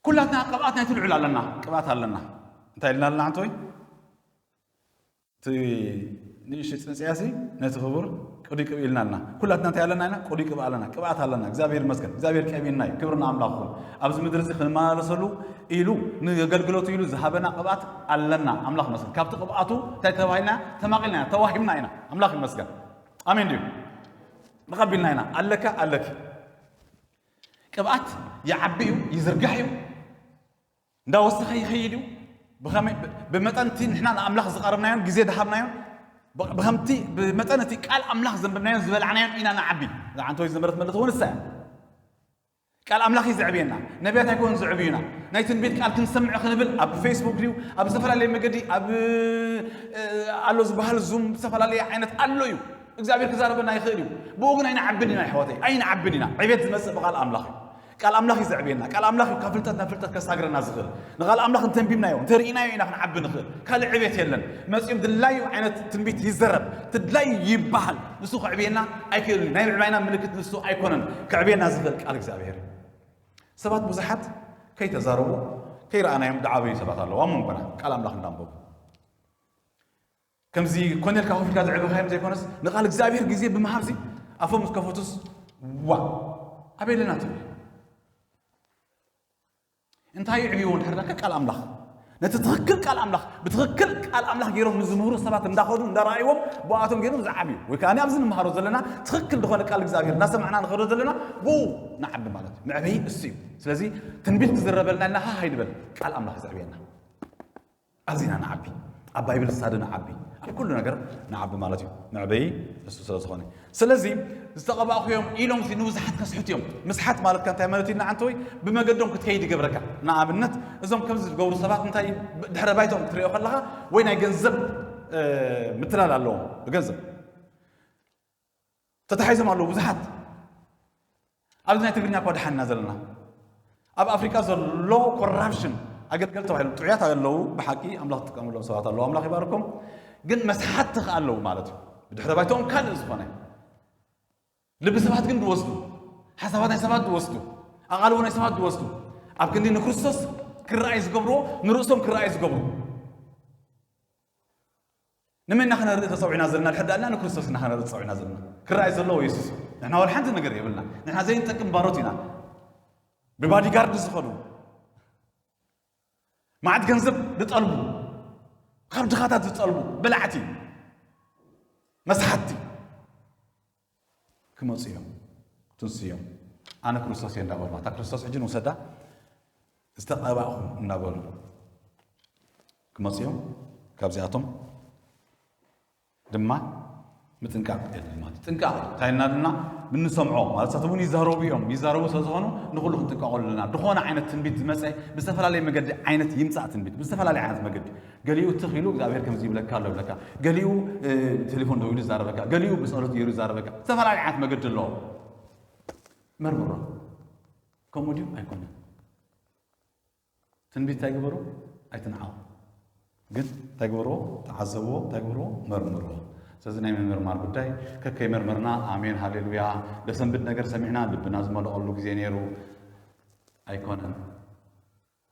ኩላትና ቅብኣት ናይ ትልዑል ኣለና። ቅብኣት ኣለና። እንታይ ኢልና ኣለና? ሓንቶይ እቲ ንእሽቶ ፅንፅያ ሲ ነቲ ክቡር ቅዱይ ቅብእ ኢልና ኣለና። ኩላትና እንታይ ኣለና ኢና? ቅዱይ ቅብእ ኣለና። ቅብኣት ኣለና። እግዚኣብሔር ይመስገን። እግዚኣብሔር ቀቢእና እዩ። ክብሪ ንኣምላኽ ይኹን። ኣብዚ ምድሪ እዚ ክንመላለሰሉ ኢሉ ንገልግለቱ ኢሉ ዝሃበና ቅብኣት ኣለና። ኣምላኽ ይመስገን። ካብቲ ቅብኣቱ እንታይ ተባሂልና? ተማቒልና ኢና፣ ተዋሂብና ኢና። ኣምላኽ ይመስገን። ኣሜን ድዩ? ተቐቢልና ኢና። ኣለካ ኣለኪ። ቅብኣት ይዓቢ እዩ፣ ይዝርጋሕ እዩ። እንዳወሰኸ ይኸይድ እዩ። ብኸመይ? ብ- ብመጠን እቲ ንሕና ንኣምላኽ ዝቐረብናዮን ግዜ ዝሃብናዮን ብ- ብኸምቲ ብመጠን እቲ ቃል ኣምላኽ ዘንበብናዮን ዝበላዕናዮን ኢና ንዓቢ። እዛ ዓንተወይ ዝነበረት መልእኽቲ እውን እሳ እያ። ቃል ኣምላኽ እዩ ዘዕብየና። ነቢያት ኣይኮኑን ዘዕብዩና። ናይ ትንቢት ቃል ክንሰምዕ ክንብል ኣብ ፌስቡክ ድዩ፣ ኣብ ዝተፈላለየ መገዲ፣ ኣብ ኣሎ ዝበሃል ዙም፣ ዝተፈላለየ ዓይነት ኣሎ እዩ። እግዚኣብሔር ክዛረበና ይኽእል እዩ። ብኡ ግን ኣይንዓብን ኢና ኣሕዋተይ፣ ኣይንዓብን ኢና። ዕቤት ዝመጽእ ብቓል ኣምላኽ እዩ። ቃል ኣምላኽ እዩ ዘዕብየና። ቃል ኣምላኽ እዩ ካብ ፍልጠት ናብ ፍልጠት ከሳግረና ዝኽእል። ንቓል ኣምላኽ እንተንቢብናዮ እንተርኢናዮ ኢና ክንዓቢ ንኽእል። ካልእ ዕቤት የለን። መጺኦም ድላዩ ዓይነት ትንቢት ይዘረብ፣ ድላዩ ይበሃል፣ ንሱ ከዕብየና ኣይክእልን እዩ። ናይ ምዕባይና ምልክት ንሱ ኣይኮነን። ከዕብየና ዝኽእል ቃል እግዚኣብሔር እዩ። ሰባት ብዙሓት ከይተዛረቡ ከይረኣናዮም ዝዓበዩ ሰባት ኣለዉ ኣብ መንጎና ቃል ኣምላኽ እንዳንበቡ። ከምዚ ኮነ ኢልካ ኮፍ ኢልካ ዘዕበኻዮም ዘይኮነስ ንቓል እግዚኣብሔር ግዜ ብምሃብሲ ኣፎም ዝከፈቱስ ዋ ኣበይ ኣለና ትብል። እንታይ ይዕብይዎ እንድሕር ዳካ ቃል ኣምላኽ። ነቲ ትኽክል ቃል ኣምላኽ ብትኽክል ቃል ኣምላኽ ገይሮም ንዝምህሩ ሰባት እንዳኸዱ እንዳረኣይዎም ብኣቶም ገይሮም ዝዓብዩ ወይ ከዓ ኣብዚ ንምሃሮ ዘለና ትኽክል ዝኾነ ቃል እግዚኣብሔር እናሰማዕና ንኸዶ ዘለና ብኡ ንዓቢ ማለት እዩ። መዕበይ እሱ እዩ። ስለዚ ትንቢት ክዝረበልና ኢልና ሃሃይ ንበል ቃል ኣምላኽ ዘዕብየና። ኣብዚ ኢና ንዓቢ፣ ኣብ ባይብል ስታዲ ንዓቢ፣ ኣብ ኩሉ ነገር ንዓቢ ማለት እዩ። መዕበዪ እሱ ስለ ዝኾነ። ስለዚ ዝተቐባእኹ እዮም ኢሎም ንብዙሓት ከስሕቱ እዮም። ምስሓት ማለት ከ እንታይ ማለት እዩ? ንዓንተ ወይ ብመገዶም ክትከይድ ይገብረካ። ንኣብነት እዞም ከምዚ ዝገብሩ ሰባት እንታይ ድሕረ ባይቶም ክትሪኦ ከለኻ ወይ ናይ ገንዘብ ምትላል ኣለዎም ብገንዘብ ተታሒዞም ኣለዉ ብዙሓት። ኣብዚ ናይ ትግርኛ እኳ ደሓንና ዘለና ኣብ ኣፍሪቃ ዘሎ ኮራፕሽን ኣገልገል ተባሂሎም ጥዑያት ኣለዉ። ብሓቂ ኣምላኽ ዝጥቀመሎም ሰባት ኣለዉ። ኣምላኽ ይባርኮም። ግን መስሓትቲ ከኣ ኣለዉ ማለት እዩ። ብድሕረ ባይትኦም ካልእ ዝኾነ ልቢ ሰባት ግን ዝወስዱ፣ ሓሳባት ናይ ሰባት ዝወስዱ፣ ኣቓልቦ ናይ ሰባት ዝወስዱ፣ ኣብ ክንዲ ንክርስቶስ ክረኣይ ዝገብርዎ ንርእሶም ክረኣይ ዝገብሩ። ንመን ኢና ክነርኢ ተጸዊዕና ዘለና? ድሕር ዳኣ ንክርስቶስ ኢና ክነርኢ ተጸዊዕና ዘለና። ክረኣይ ዘለዎ የሱስ እዩ። ንሕና ወላ ሓንቲ ነገር የብልና። ንሕና ዘይንጠቅም ባሮት ኢና። ብባዲጋርድ ዝኸዱ፣ መዓት ገንዘብ ዝጠልቡ፣ ካብ ድኻታት ዝጠልቡ፣ በላዕቲ፣ መስሓትቲ ክመፁ እዮም። ትንሱ እዮም። ኣነ ክርስቶስ እየ እንዳበሉ፣ እታ ክርስቶስ ሕጂ ንውሰዳ ዝተቐባእኹ እንዳበሉ ክመፅኦም ካብዚኣቶም ድማ ምጥንቃቕ የድሊ ማለት እዩ። ጥንቃቕ እንታይ ኢልና ድማ ብንሰምዖ ማለት እሳት እውን ይዛረቡ እዮም። ይዛረቡ ስለ ዝኾኑ ንኹሉ ክንጥንቀቐሉ ኣለና። ዝኾነ ዓይነት ትንቢት ዝመፀ ብዝተፈላለየ መገዲ ዓይነት ይምፃእ ትንቢት ብዝተፈላለየ ዓይነት መገዲ ገሊኡ ትኽ ኢሉ እግዚኣብሔር ከምዚ ይብለካ ኣሎ ይብለካ፣ ገሊኡ ቴሌፎን ደው ኢሉ ይዛረበካ፣ ገሊኡ ብፀሎት ገይሩ ይዛረበካ። ዝተፈላለዩ ዓይነት መገዲ ኣለዎ። መርምሮ ከምኡ ድዩ ኣይኮነን? ትንቢት እንታይ ግበሩ? ኣይትንዓቑ። ግን እንታይ ግበርዎ? ተዓዘብዎ። እንታይ ግበርዎ? መርምርዎ። ስለዚ ናይ ምምርማር ጉዳይ ከከይ መርመርና ኣሜን ሃሌሉያ ደሰንብድ ነገር ሰሚዕና ልብና ዝመልቐሉ ግዜ ነይሩ ኣይኮነን።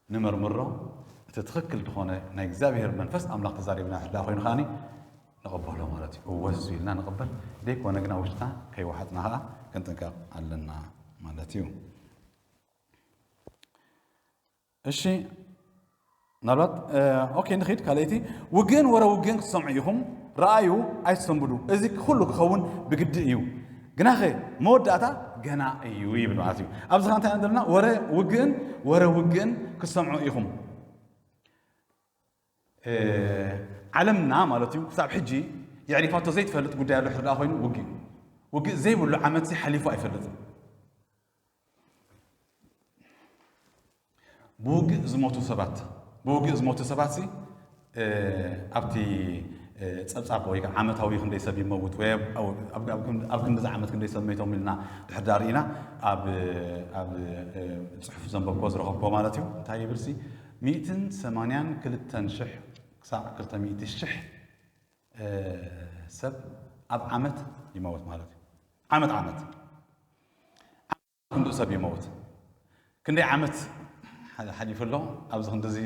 ንመርምሮ። እቲ ትኽክል ዝኾነ ናይ እግዚኣብሔር መንፈስ ኣምላኽ ተዛሪብና ሕዳ ኮይኑ ከዓኒ ንቕበሎ ማለት እዩ። እወ እሱ ኢልና ንቕበል። ዘይኮነ ግና ውሽጥና ከይወሓጥና ከዓ ክንጥንቀቕ ኣለና ማለት እዩ። እሺ ምናልባት ኦኬ ንኺድ ካልኣይቲ ውግእን ወረ ውግእን ክትሰምዑ ኢኹም። ረኣዩ ኣይትሰንብዱ። እዚ ኩሉ ክኸውን ብግዲ እዩ። ግናኸ መወዳእታ ገና እዩ ይብል ማለት እዩ። ኣብዚ ኸ እንታይ ዘለና ወረ ውግእን ወረ ውግእን ክትሰምዑ ኢኹም። ዓለምና ማለት እዩ ክሳብ ሕጂ የዕሪፋቶ ዘይትፈልጥ ጉዳይ ኣሎ ሕርዳ ኮይኑ ውግእ ውግእ ዘይብሉ ዓመት ሓሊፉ ኣይፈልጥን። ብውግእ ዝሞቱ ሰባት ብውግእ ዝሞቱ ሰባት ኣብቲ ፀብፃብ ወይ ዓመታዊ ክንደይ ሰብ ይመውት ወይ ኣብ ክንዲዚ ዓመት ክንደይ ሰብ መይቶም ኢልና ድሕር ዳርኢና ኣብ ፅሑፍ ዘንበብኮ ዝረኸብኮ ማለት እዩ እንታይ ይብል ሲ ሚእትን ሰማንያን ክልተን ሽሕ ክሳዕ ክልተ ሚእቲ ሽሕ ሰብ ኣብ ዓመት ይመውት ማለት እዩ ዓመት ዓመት ክንድኡ ሰብ ይመውት። ክንደይ ዓመት ሓሊፉ ኣሎ? ኣብዚ ክንድዚ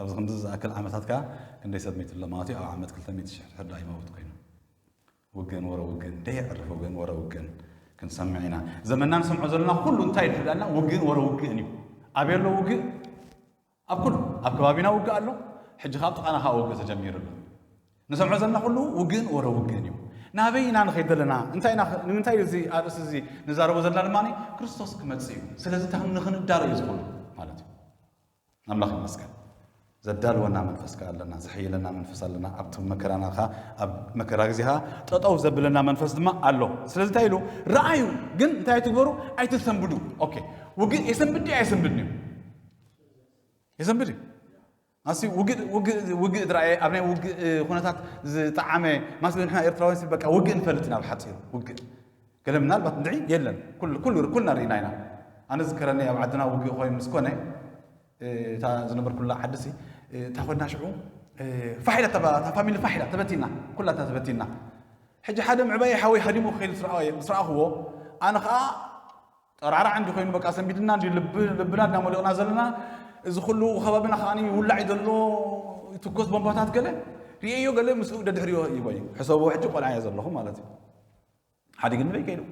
ኣብዚ ክንድዚ ዝኣክል ዓመታት ከኣ ክንደይ ሰብ ሚት ኣሎ ማለት እዩ? ኣብ ዓመት ክልተ ሚእቲ ሽሕ ድሕር ደኣ ይመውት ኮይኑ። ውግእን ወረ ውግእን ደየዕርፍ ውግእን ወረ ውግእን ክንሰምዕ ኢና። ዘመንና ንሰምዖ ዘለና ኩሉ እንታይ ድሕር ዳልና ውግእን ወረ ውግእን እዩ። ኣበይ ኣሎ ውግእ? ኣብ ኩሉ ኣብ ከባቢና ውግእ ኣሎ። ሕጂ ካብ ጥቓና ከዓ ውግእ ተጀሚሩ ኣሎ። ንሰምዖ ዘለና ኩሉ ውግእን ወረ ውግእን እዩ። ናበይ ኢና ንኸይድ ዘለና? እንታይ ኢና ንምንታይ እዚ ኣርእስቲ እዚ ንዛረቦ ዘለና ድማ ክርስቶስ ክመጽእ እዩ። ስለዚ ንኽንዳሎ እዩ ዝኽእሉ ማለት እዩ። ኣምላኽ ይመስገን። ዘዳልወና መንፈስ ከ ኣለና፣ ዘሐይለና መንፈስ ኣለና። ኣብቲ መከራና ከ ኣብ መከራ ግዜ ከ ጠጠው ዘብለና መንፈስ ድማ ኣሎ። ስለዚ እንታይ ኢሉ ረኣዩ ግን እንታይ ትግበሩ ኣይትሰንብዱ። ኦኬ ውግእ የሰንብድ ድዩ ኣየሰንብድን እዩ? የሰንብድ እዩ። ኣሲ ውግእ ውግእ ውግእ ዝረኣየ ኣብ ናይ ውግእ ኩነታት ዝጠዓመ ማስ ንሕና ኤርትራውያን ሲ በቃ ውግእ ንፈልጥ ኢና። ብሓፂሩ ውግእ ገለ ምናልባት እንድዒ የለን። ኩሉ ኩሉ ኩልና ርኢና ኢና። ኣነ ዝከረኒ ኣብ ዓድና ውግእ ኮይኑ ምስ ኮነ እታ ዝነበርኩላ ዓዲ ሲ እታ ኮና ሽዑ ፋሒላ ተባ እታ ፋሚሊ ፋሒላ ተበቲና ኩላታ ተበቲና። ሕጂ ሓደ ምዕባይ ሓወይ ሃዲሙ ከይዱ ስረኣኹዎ ኣነ ከዓ ጠራዕራዕ እንዲ ኮይኑ በቃ ሰንቢድና እንዲ ልብ ልብና እና መሊቕና ዘለና። እዚ ኩሉ ከባቢና ከዓ ይውላዕ እዩ ዘሎ። ይትኮስ ቦምባታት ገለ ርእዮ ገለ ምስኡ ደድሕሪዮ ይቦይ ሕሰቦ ሕጂ ቆልዓ እየ ዘለኹ ማለት እዩ። ሓዲግኒ በይ ከይዱ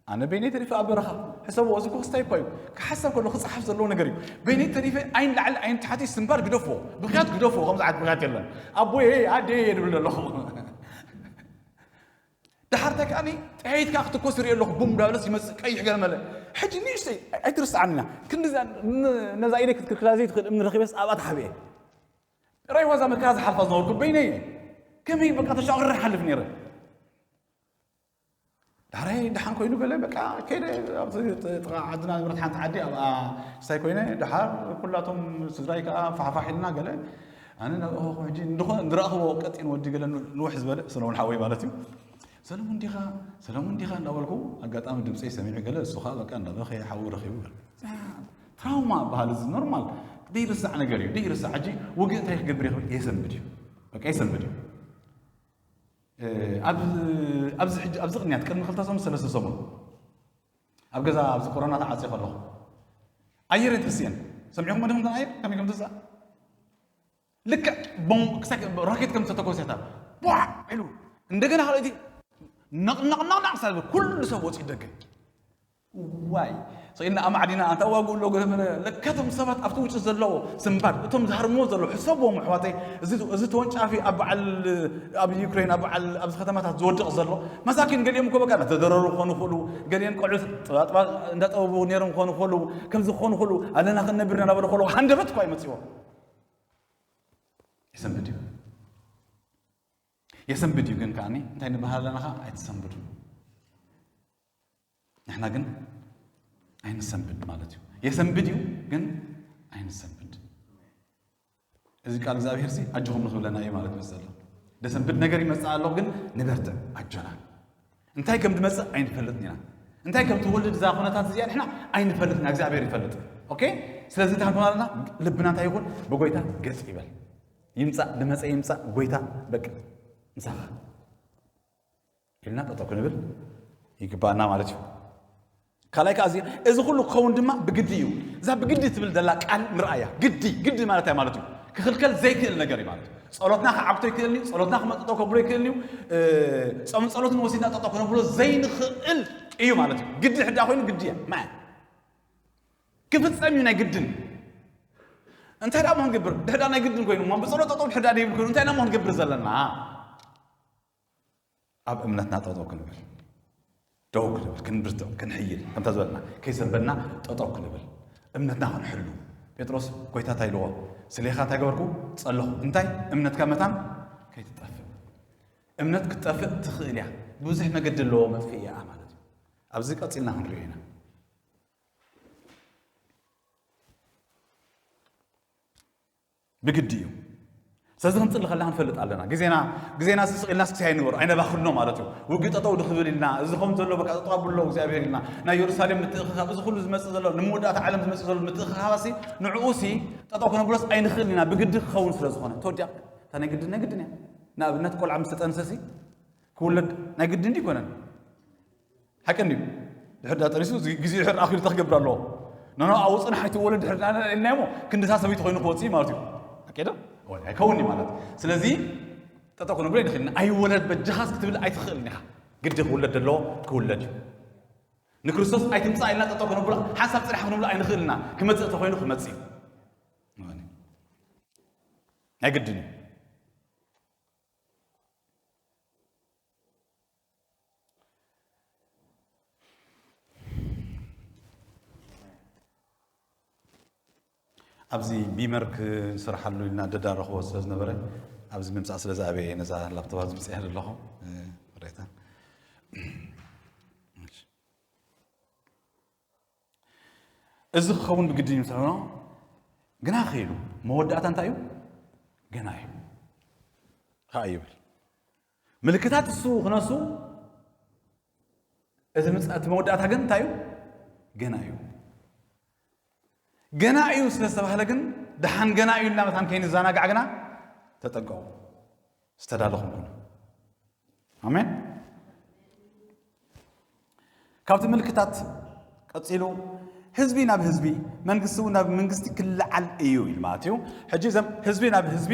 ኣነ በይነይ ተሪፈ ኣብ በረኻ። ሕሰቦ እዚ ኮስታይ እኳ እዩ ክሓሰብ ከሎ ክፅሓፍ ዘለዎ ነገር እዩ። በይነይ ተሪፈ ኣይን ላዕሊ ኣይን ታሕቲ ስንባድ ግደፎ ብክያት ግደፎ ከምዚ ዓይነት ብክያት የለን። ኣቦየ ኣደየ እየ ድብል ዘለኹ። ደሓር እንታይ ከኣኒ ጥሒት ከዓ ክትኮስ ርኢ ኣለኹ ቡም ዳብለስ ይመፅእ ቀይሕ ገለ መለ። ሕጂ ንእሽተይ ኣይትርስዓኒ ኢና ክንዲ ነዛ ኢደይ ክትክልክላ ዘይትኽእል እምኒ ረኺበስ ኣብኣ ተሓቢኤ ራይ ዋዛ መከራ ዝሓልፋ ዝነበርኩ በይነይ እየ። ከመይ በቃ ተሻቕረ ሓልፍ ነይረ። ዳሕራይ ደሓን ኮይኑ ገለ በቃ ከይደ ኣብቲ ጥቓ ዓድና ንብረት ሓንቲ ዓዲ ኣብኣ ክስታይ ኮይነ ደሓር ኩላቶም ስድራይ ከዓ ፋሕፋሕ ኢልና ገለ ኣነ ናብ ኦሆ ሕጂ እንድኾነ እንድረእኽዎ ቀጢን ወዲ ገለ ንውሕ ዝበለ ሰለሙን ሓወይ ማለት እዩ። ሰለሙን ዲኻ ሰለሙን ዲኻ እንዳበልኩ ኣጋጣሚ ድምፀይ ሰሚዑ ገለ እሱ ከዓ በቃ እንዳበኸየ ሓዊ ረኺቡ ገለ ትራውማ በሃል እዚ ኖርማል ደይርሳዕ ነገር እዩ ደይርሳዕ ሕጂ ውግእ እንታይ ክገብር ይኽእል የሰንብድ እዩ በቃ የሰንብድ እዩ። ኣብዚ ሕጂ ኣብዚ ቅንያት ቅድሚ ክልተ ሰሙን ሰለስተ ሰሙን ኣብ ገዛ ኣብዚ ኮሮና ተዓፅየ ከለኹ ኣየር እየን ተስእየን ሰሚዕኩም ዲኹም እተን ኣየር ከመይ ከም ተስኣ ልክዕ ቦም ክሳይ ራኬት ከም ዝተተኮሰታ ቧዕ ኢሉ እንደገና ካልኦቲ ነቕነቕነቕናቕ ሳልበ ኩሉ ሰብ ወፂኡ ደገ ዋይ ስኢልና ኣማዕዲና ኣንታ ዋግኡ ኣሎ ገለ መለ ለካቶም ሰባት ኣብቲ ውጭ ዘለዎ ስንባድ እቶም ዝሃርምዎ ዘለዉ ሕሰብዎም ኣሕዋተይ እዚ ተወንጫፊ ኣብ በዓል ኣብ ዩክሬን ኣብ በዓል ኣብዚ ከተማታት ዝወድቕ ዘሎ መሳኪን ገሊኦም እኮ በቃ እናተደረሩ ክኾኑ ይኽእሉ ገሊኦም ቆልዑ እንዳጠበቡ ነይሮም ክኾኑ ይኽእሉ ከምዚ ክኾኑ ይኽእሉ ኣለና ክንነብር እናበሉ ከለዉ ሃንደበት እኳ ይመፅዎ የሰንብድ እዩ የሰንብድ እዩ ግን ከዓኒ እንታይ ንበሃል ኣለና ከዓ ኣይትሰንብዱ ንሕና ግን ኣይንሰንብድ ማለት እዩ። የሰንብድ እዩ ግን ኣይንሰንብድ። እዚ ቃል እግዚኣብሔር ሲ ኣጆኹም ንኽብለና እዩ ማለት እዩ ዘሎ። ደሰንብድ ነገር ይመጽእ ኣሎ ግን ንበርትዕ ኣጆና። እንታይ ከም ዝመጽእ ኣይንፈልጥን ኢና። እንታይ ከም ትወልድ እዛ ኩነታት እዚኣ ንሕና ኣይንፈልጥን ኢና፣ እግዚኣብሔር ይፈልጥ። ኦኬ? ስለዚ እንታይ ክንኮን ኣለና? ልብና እንታይ ይኹን? ብጎይታ ገጽ ይበል። ይምጻእ፣ ዝመጸ ይምጻእ፣ ጎይታ በቃ ምሳኻ። ኢልና ጠጠው ክንብል ይግባና ማለት እዩ። ካልኣይ ከዓ እዚ ኩሉ ክኸውን ድማ ብግዲ እዩ። እዛ ብግዲ ትብል ዘላ ቃል ምርኣያ ግዲ ግዲ ማለት እንታይ ማለት እዩ? ክኽልከል ዘይክእል ነገር እዩ ማለት እዩ። ጸሎትና ክዓግቶ ይክእል እዩ። ጸሎትና ክመጥጦ ከብሎ ይክእል እዩ። ጾምን ጸሎትን ወሲድና ጠጠው ከነብሎ ዘይንኽእል እዩ ማለት እዩ። ግዲ ሕዳ ኮይኑ ግዲ እያ ማያ ክፍጸም እዩ ናይ ግድን። እንታይ ደኣ ክንገብር ድሕዳ ናይ ግድን ኮይኑ እሞ ብጸሎት ጠጠው ድሕዳ ደይብል ኮይኑ እንታይ ደኣ ክንገብር ዘለና? ኣብ እምነትና ጠጠው ክንብል ደው ክንብል ክንብርትዕ ክንሕይል ከምታ ዝበልና ከይሰንበድና ጠጠው ክንብል እምነትና ክንሕሉ ጴጥሮስ ጎይታ እንታይ ኢልዎ ስሌኻ እንታይ ገበርኩ ጸለኹ እንታይ እምነትካ መታን ከይትጠፍእ እምነት ክትጠፍእ ትኽእል እያ ብዙሕ መገዲ ኣለዎ መጥፍእ እያ ማለት እዩ ኣብዚ ቀፂልና ክንሪኦ ኢና ብግዲ እዩ ስለዚ ክንፅሊ ከለና ንፈልጥ ኣለና ግዜና ግዜና ስስቕ ኢልና ስክሲ ኣይንበሩ ኣይነባኽኖ ማለት እዩ ውግእ ጠጠው ድክብል ኢልና እዚ ከም ዘሎ በቃ ጠጠው ኣብሎ እግዚኣብሔር ኢልና ናይ የሩሳሌም ምትእኽኻብ እዚ ኩሉ ዝመፅእ ዘሎ ንምውዳእታ ዓለም ዝመፅእ ዘሎ ምትእኽኻባሲ ንዕኡሲ ጠጠው ከነብሎስ ኣይንኽእል ኢና ብግዲ ክኸውን ስለ ዝኾነ ተወዲኣ እታ ናይ ግድን ናይ ግድን እያ ንኣብነት ቆልዓ ምስ ተጠንሰሲ ክውለድ ናይ ግድን ድዩ ይኮነን ሓቂ እንድዩ ድሕር ዳጠኒሱ ግዜ ድሕር ኣኪሉ ተክገብር ኣለዎ ነኖ ኣብኡ ፅናሕ ኣይትወለድ ድሕር ኢልና እሞ ክንድታ ሰበይቲ ኮይኑ ክወፅእ ማለት እዩ ኣኬዶ ኣይከውን ማለት ስለዚ ጠጠው ክንብሎ ይንኽእል ኣይወለድ በጃኻስ ክትብል ኣይትኽእል ኢኻ ግዲ ክውለድ ዘለዎ ክውለድ እዩ ንክርስቶስ ኣይትምፃእ ኢልና ጠጠው ክንብሎ ሓንሳብ ፅናሕ ክንብሎ ኣይንኽእል ኢና ክመፅእ ተኮይኑ ክመፅእ እዩ ናይ ግድን እዩ ኣብዚ ቢመር ክስርሓሉ ኢልና ደዳረኽዎ ስለ ዝነበረ ኣብዚ ምምፃእ ስለ ዝኣበየ ነዛ ላፕቶፕ ኣብዚ ምፅያ ዘለኹ ሬታ እዚ ክኸውን ብግድን እዩ ምስ በሎ፣ ግና ኸይሉ መወዳእታ እንታይ እዩ? ገና እዩ ከዓ ይብል። ምልክታት እሱ ክነሱ፣ እዚ ምጽ-፣ እቲ መወዳእታ ግን እንታይ እዩ? ገና እዩ። ገና እዩ ስለ ዝተባህለ ግን፣ ደሓን ገና እዩ ኢልና መታን ከይንዘናጋዕ ግና ተጠንቀቑ፣ ዝተዳለኹም ኩኑ። ኣሜን። ካብቲ ምልክታት ቀጺሉ፣ ህዝቢ ናብ ህዝቢ፣ መንግስቲ እውን ናብ መንግስቲ ክለዓል እዩ ኢሉ ማለት እዩ። ሕጂ እዞም ህዝቢ ናብ ህዝቢ፣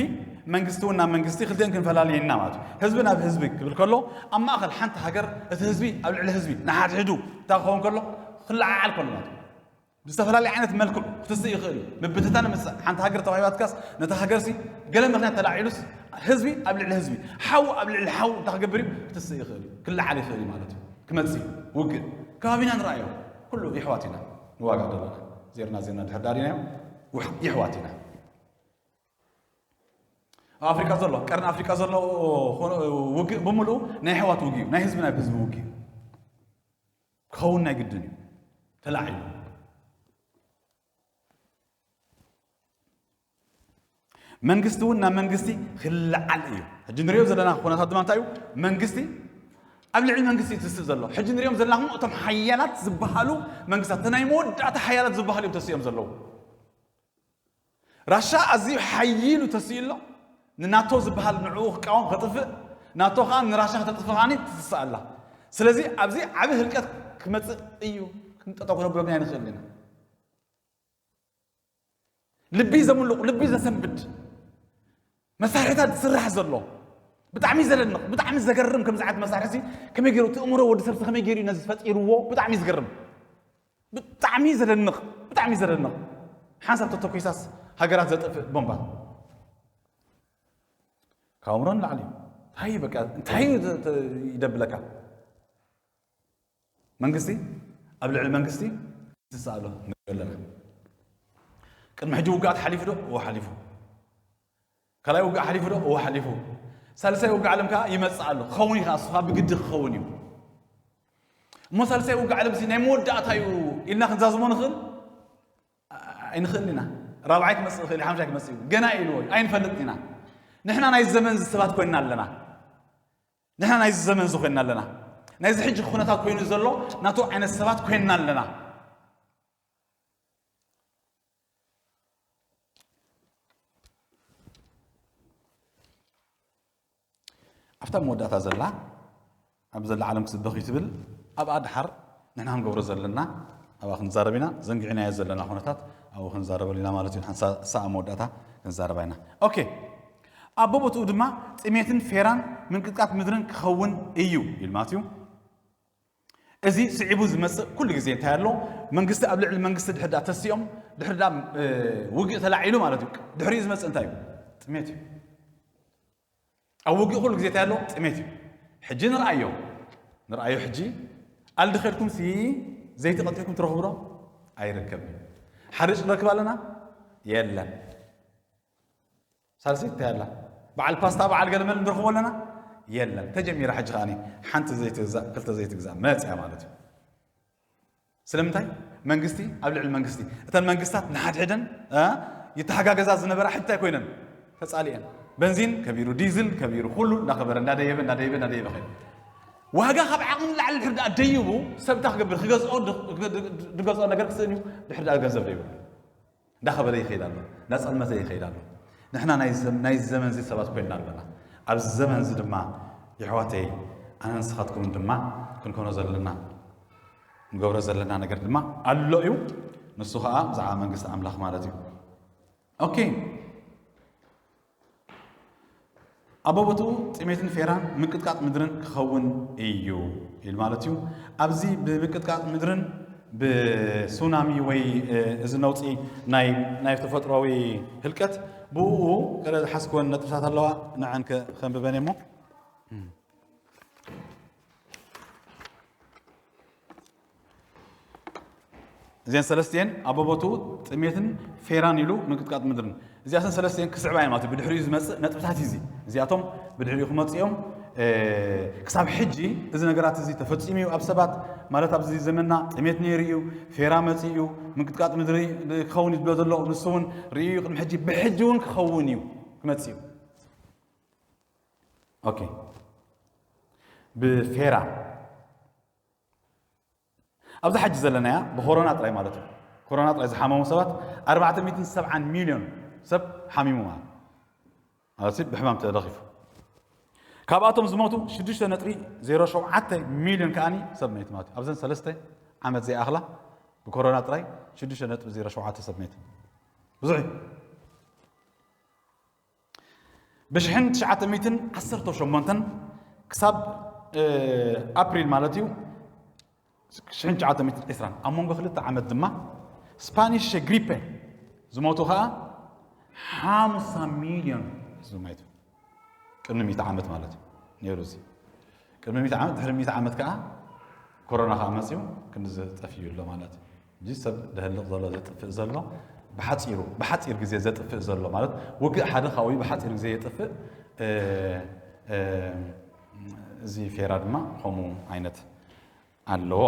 መንግስቲ እውን ናብ መንግስቲ ክልቲአን ክንፈላልየን ኢና ማለት እዩ። ህዝቢ ናብ ህዝቢ ክብል ከሎ፣ ኣብ ማእኸል ሓንቲ ሃገር እቲ ህዝቢ ኣብ ልዕሊ ህዝቢ ንሓድሕዱ እንታይ ክኸውን ከሎ፣ ክለዓዓል ከሎ ማለት እዩ። ብዝተፈላለየ ዓይነት መልክዑ ክትስእ ይኽእል እዩ። ምብትታን ምምጻእ፣ ሓንቲ ሃገር ተዋሂባትካስ ነታ ሃገርሲ ገለ ምኽንያት ተላዒሉስ ህዝቢ ኣብ ልዕሊ ህዝቢ፣ ሓው ኣብ ልዕሊ ሓው እንታይ ክገብር እዩ? ክትስእ ይኽእል እዩ። ክለዓል ይኽእል እዩ ማለት እዩ። ክመጽእ እዩ። ውግእ ከባቢና ንረኣዮ። ኩሉ የሕዋት ኢና ንዋጋእ ዘለና። ዜርና ዜርና ድሕር ዳሪናዮ፣ ውሕ-፣ የሕዋት ኢና። ኣብ ኣፍሪቃ ዘሎ፣ ቀርኒ ኣፍሪቃ ዘሎ ኾነ-፣ ውግእ ብምልኡ ናይ የሕዋት ውግእ እዩ። ናይ ህዝቢ ናብ ህዝቢ ውግእ እዩ። ክኸውን ናይ ግድን እዩ። ተላዒሉ መንግስቲ እውን ናብ መንግስቲ ክለዓል እዩ። ሕጂ ንሪኦ ዘለና ኩነታት ድማ እንታይ እዩ? መንግስቲ ኣብ ልዕሊ መንግስቲ እዩ ትስእ ዘሎ። ሕጂ ንሪኦም ዘለና እቶም ሓያላት ዝበሃሉ መንግስታት፣ እቲ ናይ መወዳእታ ሓያላት ዝበሃሉ እዮም ተሲኦም ዘለዉ። ራሻ ኣዝዩ ሓይሉ ተሲኡ ኣሎ። ንናቶ ዝበሃል ንዕኡ ክቃወም ከጥፍእ፣ ናቶ ከዓ ንራሻ ከተጥፍእ ከዓኒ ትስእ ኣላ። ስለዚ ኣብዚ ዓቢ ህልቀት ክመጽእ እዩ። ክንጠጠው ክነብሎ ግን ኣይንኽእልን ኢና። ልቢ ዘምልቑ፣ ልቢ ዘሰንብድ መሳርሒታት ዝስራሕ ዘሎ ብጣዕሚ ዘደንቕ፣ ብጣዕሚ ዘገርም። ከምዚ ዓይነት መሳርሒ ሲ ከመይ ገይሩ እቲ እምሮ ወዲ ሰብ ከመይ ገይሩ እዩ ነዚ ፈጢርዎ? ብጣዕሚ እዩ ዝገርም። ብጣዕሚ ዘደንቕ፣ ብጣዕሚ ዘደንቕ። ሓንሳብ ተተኮይሳስ ሃገራት ዘጥፍእ ቦምባ ካብ ኣእምሮ ንላዕሊ እዩ። እንታይ እዩ በቃ፣ እንታይ እዩ ተ-፣ ተ-፣ ይደብለካ? መንግስቲ ኣብ ልዕሊ መንግስቲ ትስእ ኣሎ ንሪኦ ኣለና። ቅድሚ ሕጂ ውግኣት ሓሊፉ ዶ? እዎ ሓሊፉ። ካልኣይ ውግእ ሓሊፉ ዶ? እዎ ሓሊፉ። ሳልሳይ ውግእ ዓለም ከዓ ይመጽእ ኣሎ። ክኸውን እዩ ከዓ፣ እሱ ከዓ ብግዲ ክኸውን እዩ። እሞ ሳልሳይ ውግእ ዓለም እዚ ናይ መወዳእታ እዩ ኢልና ክንዛዝሞ ንኽእል? ኣይንኽእልን ኢና። ራብዓይ ክመጽእ ይኽእል እዩ፣ ሓምሻይ ክመጽእ እዩ። ገና እዩ ኢልዎ እዩ። ኣይንፈልጥን ኢና። ንሕና ናይ ዘመን እዚ ሰባት ኮይንና ኣለና። ንሕና ናይዚ ዘመን እዚ ኮይንና ኣለና። ናይዚ ሕጂ ኩነታት ኮይኑ ዘሎ ናቱ ዓይነት ሰባት ኮይንና ኣለና። ኣብታ መወዳእታ ዘላ፣ ኣብ ዘላ ዓለም ክስበኽ እዩ ትብል፣ ኣብኣ ድሓር ንሕና ክንገብሮ ዘለና፣ ኣብኣ ክንዛረብ ኢና፣ ዘንጊዕናዮ ዘለና ኩነታት ኣብኡ ክንዛረበሉ ኢና ማለት እዩ። ሓንሳ-፣ ሳኣ መወዳእታ ክንዛረባ ኢና። ኦኬ። ኣብ ቦቦትኡ ድማ ጥሜትን ፌራን ምንቅጥቃጥ ምድርን ክኸውን እዩ ኢሉ ማለት እዩ። እዚ ስዒቡ ዝመጽእ ኩሉ ግዜ እንታይ ኣሎ? መንግስቲ ኣብ ልዕሊ መንግስቲ ድሕር ደኣ ተሲኦም፣ ድሕር ደኣ፣ እ፣ ውግእ ተላዒሉ ማለት እዩ። ድሕሪኡ ዝመጽእ እንታይ እዩ? ጥሜት እዩ። ኣብ ውግእ ኩሉ ግዜ እንታይ ኣሎ? ጥሜት እዩ። ሕጂ ንርኣዮ። ንርኣዮ ሕጂ። ኣልዲ ኸድኩም ሲ ዘይቲ ቀጢዕኩም ትረኽቡ ዶ? ኣይርከብን። ሓርጭ ንረክብ ኣለና? የለን። ሳልሰይቲ እንታይ ኣላ? በዓል ፓስታ፣ በዓል ገለመለ ንረኽቦ ኣለና? የለን። ተጀሚራ ሕጂ ከኣኒ ሓንቲ ዘይቲ ግዛእ፣ ክልተ ዘይቲ ግዛእ መጽያ ማለት እዩ። ስለምንታይ? መንግስቲ ኣብ ልዕሊ መንግስቲ። እተን መንግስታት ንሓድሕደን፣ እ፣ ይተሓጋገዛ ዝነበራ ሕጂ እንታይ ኮይነን? ተጻሊኤን። በንዚን ከቢሩ፣ ዲዝል ከቢሩ፣ ኩሉ እንዳከበረ፣ እንዳደየበ፣ እንዳደየበ፣ እንዳደየበ ከይዱ። ዋጋ ካብ ዓቕሚ ንላዕሊ ድሕር ደኣ ደይቡ፣ ሰብ እንታይ ክገብር? ክገዝኦ፣ ድ-፣ ድ-፣ ድ-፣ ድገዝኦ ነገር ክስእን እዩ፣ ድሕር ደኣ ገንዘብ ደይብሉ። እንዳኸበደ ይኸይድ ኣሎ፣ እንዳጸልመተ ይኸይድ ኣሎ። ንሕና ናይ ዘ-፣ ናይ ዘመን እዚ ሰባት ኮይንና ኣለና። ኣብዚ ዘመን እዚ ድማ የሕዋተይ፣ ኣነ ንስኻትኩምን ድማ ክንኮኖ ዘለና፣ ንገብሮ ዘለና ነገር ድማ ኣሎ እዩ። ንሱ ኸኣ ብዛዕባ መንግስቲ ኣምላኽ ማለት እዩ። ኦኬ። ኣብ ቦቦትኡ ጥሜትን ፌራን ምንቅጥቃጥ ምድርን ክኸውን እዩ ኢሉ ማለት እዩ። ኣብዚ ብምንቅጥቃጥ ምድርን ብሱናሚ ወይ፣ እ፣ እዚ ነውጺ ናይ፣ ናይ ተፈጥሮኣዊ ህልቀት ብኡ ገለ ዝሓዝክወን ነጥብታት ኣለዋ፣ ንዐን ከ-፣ ከንብበን እየ እሞ። እዘን ሰለስቲኤን ኣብ ቦቦትኡ ጥሜትን ፌራን ኢሉ ምንቅጥቃጥ ምድርን። እዚኣተን ሰለስቲኤን ክስዕባ እየን ማለት እዩ። ብድሕሪኡ ዝመጽእ ነጥብታት እዩ እዚ። እዚኣቶም ብድሕሪኡ ክመጽኡ እዮም። ክሳብ ሕጂ እዚ ነገራት እዚ ተፈጺሙ እዩ ኣብ ሰባት። ማለት ኣብዚ ዘመንና ጥሜት ነይሩ እዩ፣ ፌራ መጺኡ እዩ፣ ምንቅጥቃጥ ምድሪ ክኸውን እዩ ዝብሎ ዘሎ ንሱ እውን ርእዩ እዩ። ቅድሚ ሕጂ ብሕጂ እውን ክኸውን እዩ ክመጽእ እዩ። ኦኬ፣ ብፌራ ኣብዛ ሕጂ ዘለናያ ብኮሮና ጥራይ ማለት እዩ። ኮሮና ጥራይ ዝሓመሙ ሰባት ኣርባዕተ ሚእትን ሰብዓን ሚልዮን ሰብ ሓሚሙ ማለት ማለት እዩ፣ ብሕማም ተለኺፉ። ካብኣቶም ዝሞቱ ሽዱሽተ ነጥቢ ዜሮ ሸውዓተ ሚልዮን ከኣኒ ሰብ መይት ማለት እዩ። ኣብዘን ሰለስተ ዓመት ዘይኣኽላ ብኮሮና ጥራይ ሽዱሽተ ነጥቢ ዜሮ ሸውዓተ ሰብ መይት። ብዙሕ እዩ። ብሽሕን ትሽዓተ ሚእትን ዓሰርተ ሸሞንተን ክሳብ ኣፕሪል ማለት እዩ ሽሕን ትሽዓተ ሚእትን ዕስራን ኣብ መንጎ ክልተ ዓመት ድማ ስፓኒሽ ግሪፔ ዝሞቱ ከዓ ሓምሳ ሚልዮን ህዝቢ ማይቱ። ቅድሚ ሚእቲ ዓመት ማለት እዩ ነይሩ። እዚ ቅድሚ ሚእቲ ዓመት፣ ድሕሪ ሚእቲ ዓመት ከዓ ኮሮና ከዓ መፅዩ ክንዲ ዝጠፍዩ ኣሎ ማለት እዩ። እዚ ሰብ ደህልቕ ዘሎ ዘጥፍእ ዘሎ ብሓፂሩ ብሓፂር ግዜ ዘጥፍእ ዘሎ ማለት ውግእ ሓደ ካብኡ ብሓፂር ግዜ የጥፍእ። እዚ ፌራ ድማ ከምኡ ዓይነት ኣለዎ።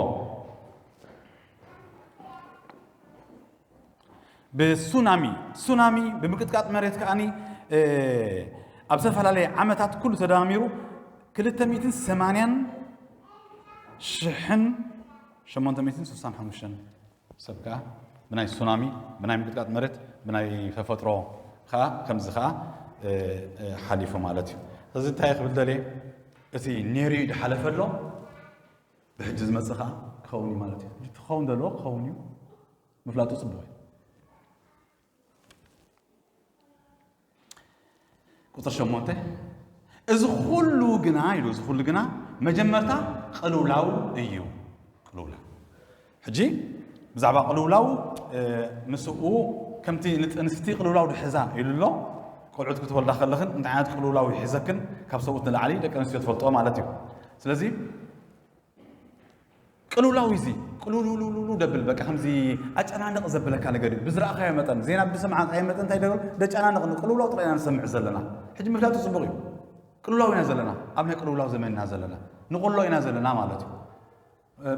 ብሱናሚ ሱናሚ ብምቅጥቃጥ መሬት ከዓኒ ኣብ ዝተፈላለየ ዓመታት ኩሉ ተደማሚሩ ክልተ ሚእትን ሰማንያን ሽሕን ሸሞንተ ሚእትን ስሳን ሓሙሽተን ሰብ ከዓ ብናይ ሱናሚ ብናይ ምቅጥቃጥ መሬት ብናይ ተፈጥሮ ከዓ ከምዚ ከዓ ሓሊፉ ማለት እዩ። እዚ እንታይ ክብል ደልየ እቲ ነይሩ እዩ ዝሓለፈ ኣሎ ብሕጂ ዝመፅእ ከዓ ክኸውን እዩ ማለት እዩ። ክኸውን ዘለዎ ክኸውን እዩ ምፍላጡ ፅቡቅ እዩ። ቁፅሪ ሸሞንተ እዚ ኩሉ ግና ኢሉ እዚ ኩሉ ግና መጀመርታ ቅልውላው እዩ። ቅልውላው ሕጂ ብዛዕባ ቅልውላው ምስኡ ከምቲ ንጥንስቲ ቅልውላው ድሕዛ ኢሉ ኣሎ። ቆልዑት ክትወልዳ ከለኽን እንታይ ዓይነት ቅልውላው ይሕዘክን ካብ ሰብኡት ንላዕሊ ደቂ ኣንስትዮ ትፈልጦ ማለት እዩ። ስለዚ ቅልውላው እዚ ቅልውልውልውሉ ደብል በቃ ከምዚ ኣጨናንቕ ዘብለካ ነገር እዩ። ብዝረኣኻዮ መጠን ዜና ብሰማዕካዮ መጠን እንታይ ደብል ደጨናንቕ ቅልውላው ጥራይ ኢና ንሰምዕ ዘለና። ሕጂ ምፍላጡ ፅቡቕ እዩ። ቅልውላው ኢና ዘለና፣ ኣብ ናይ ቅልውላው ዘመን ኢና ዘለና፣ ንቆሎ ኢና ዘለና ማለት እዩ።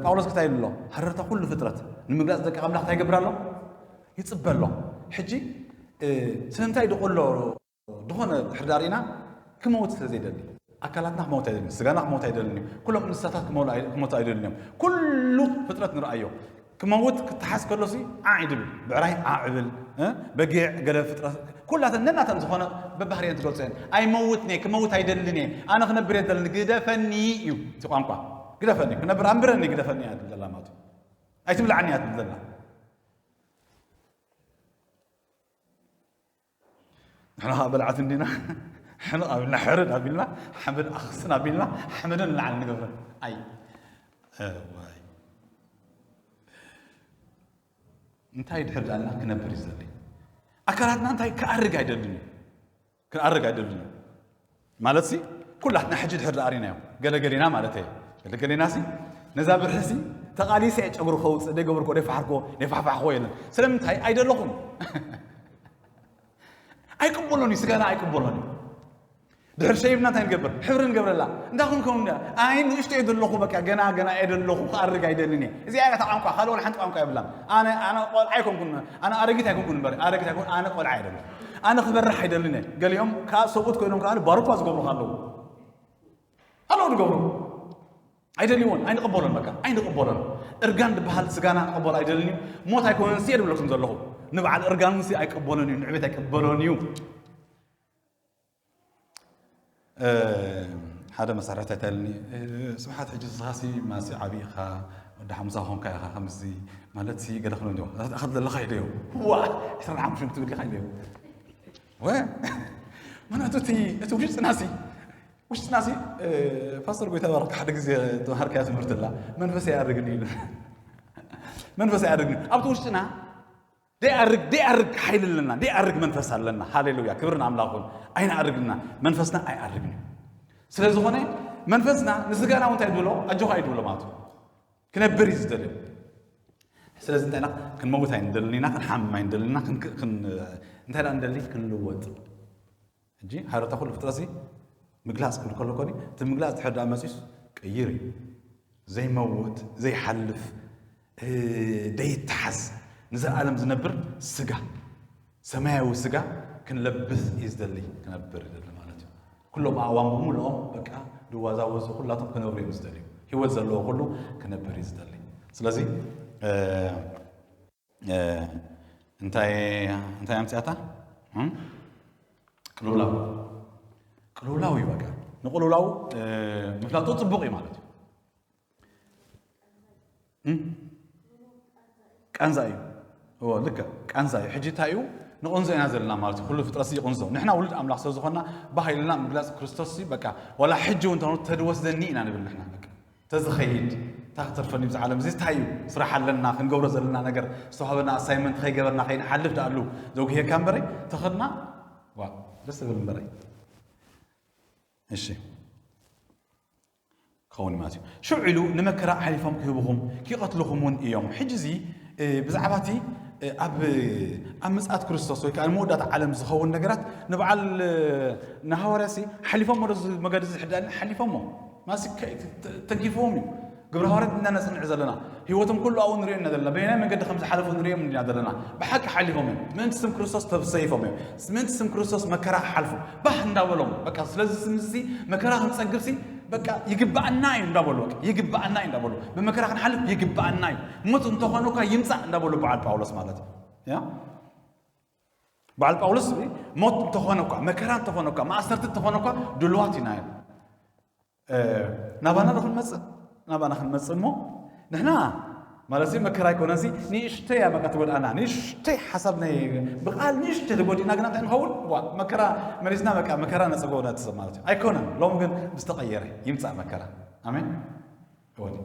ጳውሎስ ክታይ ኣሎ ሃረርታ ኩሉ ፍጥረት ንምግላፅ ደቂ ኣምላኽ እንታይ ይገብር ኣሎ? ይፅበ ኣሎ። ሕጂ ስለምንታይ ድቆሎ ዝኾነ ድሕር ዳር ኢና ክመውት ስለ ዘይደሊ ኣካላትና ክመውት ኣይደልን፣ ስጋና ክመውት ኣይደልን እዩ። ኩሎም እንስሳታት ክመውት ኣይደልን እዮም። ኩሉ ፍጥረት ንርኣዮ ክመውት ክተሓዝ ከሎሲ ዓዕ ይድብል፣ ብዕራይ ዓዕ እብል፣ በጊዕ ገለ ፍጥረት ኩላተን ነናተን ዝኾነ በባህርየን ትገልጾ እየን። ኣይመውትን እየ፣ ክመውት ኣይደልን እየ፣ ኣነ ክነብር እየ ደልን፣ ግደፈኒ እዩ እቲ ቋንቋ። ግደፈኒ፣ ክነብር ኣንብረኒ፣ ግደፈኒ እያ ትብል ዘላ ማለት እዩ። ኣይትብላዕኒ እያ ትብል ዘላ። ንሕና ከዓ በላዕቲ እንዲና ሕንቕ ኣቢልና ሕርድ ኣቢልና ሓመድ ኣኽስን ኣቢልና ሓመድን ንላዕሊ ንገብረን ኣይ እዋይ እንታይ ድሕር ዳልና ክነብር እዩ ዘለ ኣካላትና እንታይ ክኣርግ ኣይደልን እዩ ክነኣርግ ኣይደልን እዩ ማለት ሲ ኩላትና ሕጂ ድሕር ዳኣሪና እዮም ገለገሌና ማለት እየ ገለገሌና ሲ ነዛ ብርሒ ሲ ተቓሊሰ እየ ጨጉሪ ከውፅእ ደይገበርኮ ደይፋሕርኮ ደይፋሕፋሕኮ የለን ስለምንታይ ኣይደለኹም ኣይቅበሎን እዩ ስጋና ኣይቅበሎን እዩ ድሕር ሸይብና እንታይ ንገብር ሕብሪ ንገብረላ እንታይ ክንከውን ዳ ኣይ ንእሽቶ እየ ዘለኹ በቃ ገና ገና እየ ዘለኹ ክኣርግ ኣይደልን እየ እዚኣ እያ ቋንቋ ካልእ ወላ ሓንቲ ቋንቋ የብላን ኣነ ኣነ ቆልዓ ኣይኮንኩን ኣነ ኣረጊት ኣይኮንኩን እምበር ኣረጊት ኣይኮን ኣነ ቆልዓ እየ ደለ ኣነ ክበርሕ ኣይደልን እየ ገሊኦም ከዓ ሰብኡት ኮይኖም ከዓ ባርኳ ዝገብሩ ኣለዉ ኣለዉ ዝገብሩ ኣይደልይዎን ኣይንቕበሎን በቃ ኣይንቕበሎን እርጋን ዝበሃል ስጋና ክቕበሎ ኣይደልን እዩ ሞት ኣይኮነን ሲ የድብለኩም ዘለኹ ንበዓል እርጋን ሲ ኣይቅበሎን እዩ ንዕቤት ኣይቅበሎን እዩ ሓደ መሳርሕቲ ኣይተልኒ ስብሓት ሕጂ ንስኻሲ ማሲ ዓብዪ ኢኻ ወዲ ሓሙሳ ኾንካ ኢኻ ከምዚ ማለት ሲ ገለ ክብሎ እንዲዮ ኣኸት ዘለኻ ኢለዮ ዋ ዕስራን ሓሙሽተን ትብል ኢኻ ኢለዮ ወ ምክንያቱ እቲ ውሽጥናሲ ውሽጥና ሲ ፓስተር ጎይታ ባረክ ሓደ ግዜ ተምሃርካያ ትምህርቲ ኣላ መንፈስ ኣይኣርግን እዩ መንፈስ ኣይኣርግን ኣብቲ ውሽጥና ደይኣርግ ደይኣርግ ሓይሊ ኣለና ደይኣርግ መንፈስ ኣለና ሃሌሉያ ክብሪ ንኣምላኽ ይኹን ኣይንኣርግና መንፈስና ኣይኣርግን እዩ ስለ ዝኾነ መንፈስና ንስጋና እውን እንታይ ድብሎ ኣጆኻ እዩ ድብሎ ማለት እዩ ክነብር እዩ ዝደልዮ ስለዚ እንታይ ኢና ክንመውት ኣይንደልን ኢና ክንሓምም ኣይንደልን ኢና እንታይ ደኣ ንደሊ ክንልወጥ ሕጂ ሃረታ ኩሉ ፍጥረሲ ምግላፅ ክብል ከሎ ኮኒ እቲ ምግላፅ ድሕር ዳ መፅዩስ ቀይር እዩ። ዘይመውት ዘይሓልፍ፣ ዘይተሓዝ፣ ንዘለኣለም ዝነብር ስጋ፣ ሰማያዊ ስጋ ክንለብስ እዩ ዝደሊ። ክነብር ይደሊ ማለት እዩ። ኩሎም ኣእዋም ብምልኦም በቃ ድዋዛወዙ ኩላቶም ክነብሩ እዮም ዝደልዩ። ህይወት ዘለዎ ኩሉ ክነብር እዩ ዝደሊ። ስለዚ እንታይ እንታይ ኣምፅኣታ? ቅልውላው። ቅልውላው እዩ። በቃ ንቅልውላው ምፍላጡ ፅቡቅ እዩ ማለት እዩ። ቃንዛ እዩ። እዎ ልክዕ ቃንዛ እዩ። ሕጂ እንታይ እዩ? ንቕንዞ ኢና ዘለና ማለት እዩ። ኩሉ ፍጥረት ይቕንዞ። ንሕና ውሉድ ኣምላኽ ስለ ዝኾንና ባህ ኢልና ምግላፅ ክርስቶስ በቃ ዋላ ሕጂ እውን እንተኾነ ተድወስደኒ ኢና ንብል ንሕና። በቃ ተዝኸይድ እንታይ ክትተርፈኒ ብዛ ዓለም እዚ እንታይ እዩ? ስራሕ ኣለና ክንገብሮ ዘለና ነገር ዝተዋህበና ኣሳይመንት ከይገበርና ከይንሓልፍ ደኣሉ ዘጉህየካ እምበረይ ተኸድና ዋ ደስ ዝብል እምበረይ እሺ ክኸውን ማለት እዩ። ሽዑ ኢሉ ንመከራ ሓሊፎም ክህብኹም ኪቐትልኹም እውን እዮም። ሕጂ እዚ ብዛዕባ እቲ ኣብ ኣብ ምጽኣት ክርስቶስ ወይ ከዓ ንመወዳእታ ዓለም ዝኸውን ነገራት ንበዓል ንሃዋርያሲ ሓሊፎም ወደ መገዲ ዝሕዳልን ሓሊፎሞ ማሲ ተንኪፍዎም እዩ። ግብረ ሃዋርያት እና ነጽንዕ ዘለና ህይወቶም ኩሉ ኣብኡ ንሪኦ ኢና ዘለና። በየናይ መንገዲ ከም ዝሓለፉ ንሪኦም ኢና ዘለና። ብሓቂ ሓሊፎም እዮም። ምእንቲ ስም ክርስቶስ ተሰይፎም እዮም። ምእንቲ ስም ክርስቶስ መከራ ክሓልፉ ባህ እንዳበሎም በቃ ስለዚ ስምዚ መከራ ክንጸግብሲ በቃ ይግባኣና እዩ እንዳበሉ በቃ ይግባኣና እዩ እንዳበሉ ብመከራ ክንሓልፍ ይግባኣና እዩ። ሞት እንተኾነ እኳ ይምጻእ እንዳበሉ በዓል ጳውሎስ ማለት እዩ። ያ በዓል ጳውሎስ ሞት እንተኾነ እኳ መከራ እንተኾነ እኳ ማእሰርቲ እንተኾነ እኳ ድልዋት ኢና እዮም። ናባና ዶ ክንመጽእ ናባና ክንመጽእ እሞ ንሕና ማለት እዚ መከራ ኣይኮነን እዚ ንእሽተይ እያ በቃ ትጎድኣና ንእሽተይ ሓሳብ ናይ ብቃል ንእሽተይ ተጎዲእና ግና እንታይ ንኸውን ዋ መከራ መሊስና በቃ መከራ ነጸጎ ነትስብ ማለት እዩ ኣይኮነን ሎም ግን ምስ ተቐየረ ይምጻእ መከራ ኣሜን ወዲ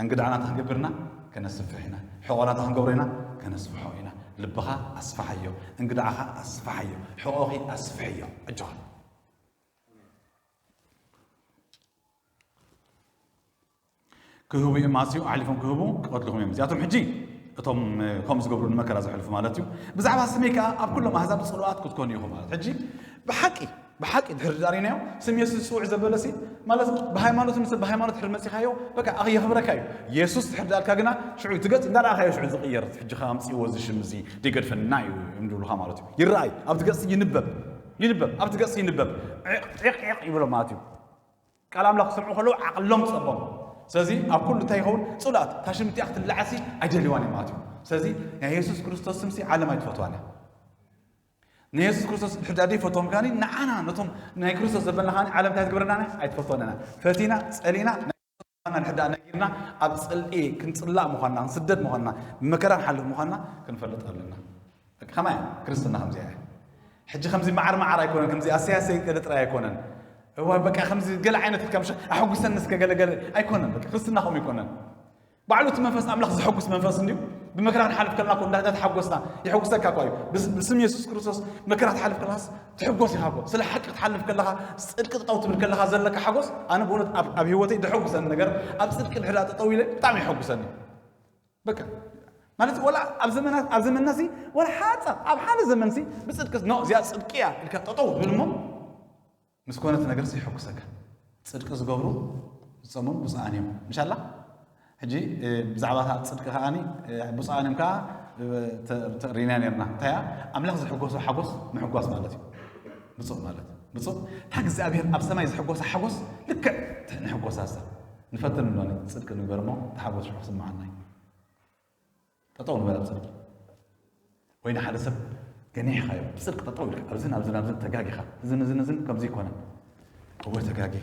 እንግዳዕና ተክንገብርና ከነስፍሕ ኢና ሕቆና ተክንገብሮ ኢና ከነስፍሖ ኢና ልብኻ ኣስፋሓዮ እንግዳዕኻ ኣስፋሓዮ ሕቆኺ ኣስፍሕዮ ኣጆኻ ክህቡ እዮም ኣስዩ ኣሕሊፎም ክህቡ ክቐትልኹም እዮም እዚኣቶም ሕጂ እቶም ከምኡ ዝገብሩ ንመከራ ዘሕልፉ ማለት እዩ ብዛዕባ ስመይ ከዓ ኣብ ኩሎም ኣህዛብ ፅሉኣት ክትኮኑ ኢኹም ማለት ሕጂ ብሓቂ ብሓቂ ድሕሪ ዳሪናዮ ስም የሱስ ዝፅውዕ ዘበለሲ ማለት ብሃይማኖት ምስ ብሃይማኖት ድሕሪ መፂኻዮ በቃ ኣኽ የኽብረካ እዩ የሱስ ድሕሪ ዳልካ ግና ሽዑ ትገፅ እንዳረኣኻዮ ሽዑ ዝቕየር ሕጂ ከዓ ኣምፅእዎ እዚ ሽም እዚ ደይገድፈና እዩ እዮም ዝብሉኻ ማለት እዩ ይረኣይ ኣብቲ ገፅ ይንበብ ይንበብ ኣብቲ ገፅ ይንበብ ዒቕ ዒቕ ይብሎ ማለት እዩ ቃል ኣምላኽ ክሰምዑ ከለዉ ዓቕሎም ጸቦም ስለዚ ኣብ ኩሉ እንታይ ይኸውን ጽሉኣት እታ ሽም እቲኣ ክትለዓሲ ኣይደልዋን እዮም ማለት እዩ ስለዚ ናይ የሱስ ክርስቶስ ስምሲ ዓለም ኣይትፈትዋን እያ ንየሱስ ክርስቶስ ድሕዳደ ይፈትዎም ከኒ ንዓና ነቶም ናይ ክርስቶስ ዘበልና ከኒ ዓለም እንታይ ትግብረና ኣይትፈትወና ፈቲና ጸሊና ንሕዳ ነጊርና ኣብ ጽልኢ ክንጽላእ ምዃንና ክንስደድ ምዃንና ብመከራ ንሓልፍ ምዃንና ክንፈልጥ ኣለና ከማይ ክርስትና ከምዚኣ እያ ሕጂ ከምዚ መዓር መዓር ኣይኮነን ከምዚ ኣሰያሰይ ገለ ጥራይ ኣይኮነን እዋ በቃ ከምዚ ገለ ዓይነት ከም ኣሐጉሰኒ እስከ ገለ ገለ ኣይኮነን በቃ ክርስትና ከምኡ ኣይኮነን ባዕሉ እቲ መንፈስ ኣምላኽ ዘሐጉስ መንፈስ እንድዩ ብመከራ ክንሓልፍ ከለና ኮ እንዳተሓጎስና የሐጉሰካ እኳ እዩ ብስም የሱስ ክርስቶስ መከራ ትሓልፍ ከለኻስ ትሕጎስ ኢኻ እኮ ስለ ሓቂ ክትሓልፍ ከለኻ ጽድቂ ጠጠው ትብል ከለኻ ዘለካ ሓጎስ ኣነ ብእውነት ኣብ ህይወተይ ዘሐጉሰኒ ነገር ኣብ ጽድቂ ድሕዳ ጠጠው ኢለ ብጣዕሚ የሐጉሰኒ በቃ ማለት ወላ ኣብ ዘመናት ኣብ ዘመንና ሲ ወላ ሓጻ ኣብ ሓደ ዘመን ሲ ብጽድቂ ኖ እዚኣ ጽድቂ እያ ኢልካ ጠጠው ዝብል እሞ ምስ ኮነት ነገር ሲ ይሕጉሰካ ጽድቂ ዝገብሩ ዝጸሙም ብፁዓን እዮም ምሻላ ሕጂ ብዛዕባ ጽድቂ ከዓኒ ብፁዓን እዮም ከዓ ሪና ነርና እንታይ ኣምላኽ ዝሕጎሶ ሓጎስ ምሕጓስ ማለት እዩ ብፁዕ ማለት ብፁዕ እታ እግዚኣብሔር ኣብ ሰማይ ዝሕጎሳ ሓጎስ ልክዕ ንሕጎሳ ንፈትን ሎኒ ጽድቂ ንግበር እሞ ተሓጎስ ሽዑ ክስምዓና እዩ ጠጠው ንበል ኣብ ጽድቂ ወይ ንሓደ ሰብ ገኒሕኻዮ ብጽድቂ ጠጠው ኢልካ ኣብዝን ኣብዝን ኣብዝን ተጋጊኻ እዝን እዝን እዝን ከምዚ ይኮነን እወ ተጋጊ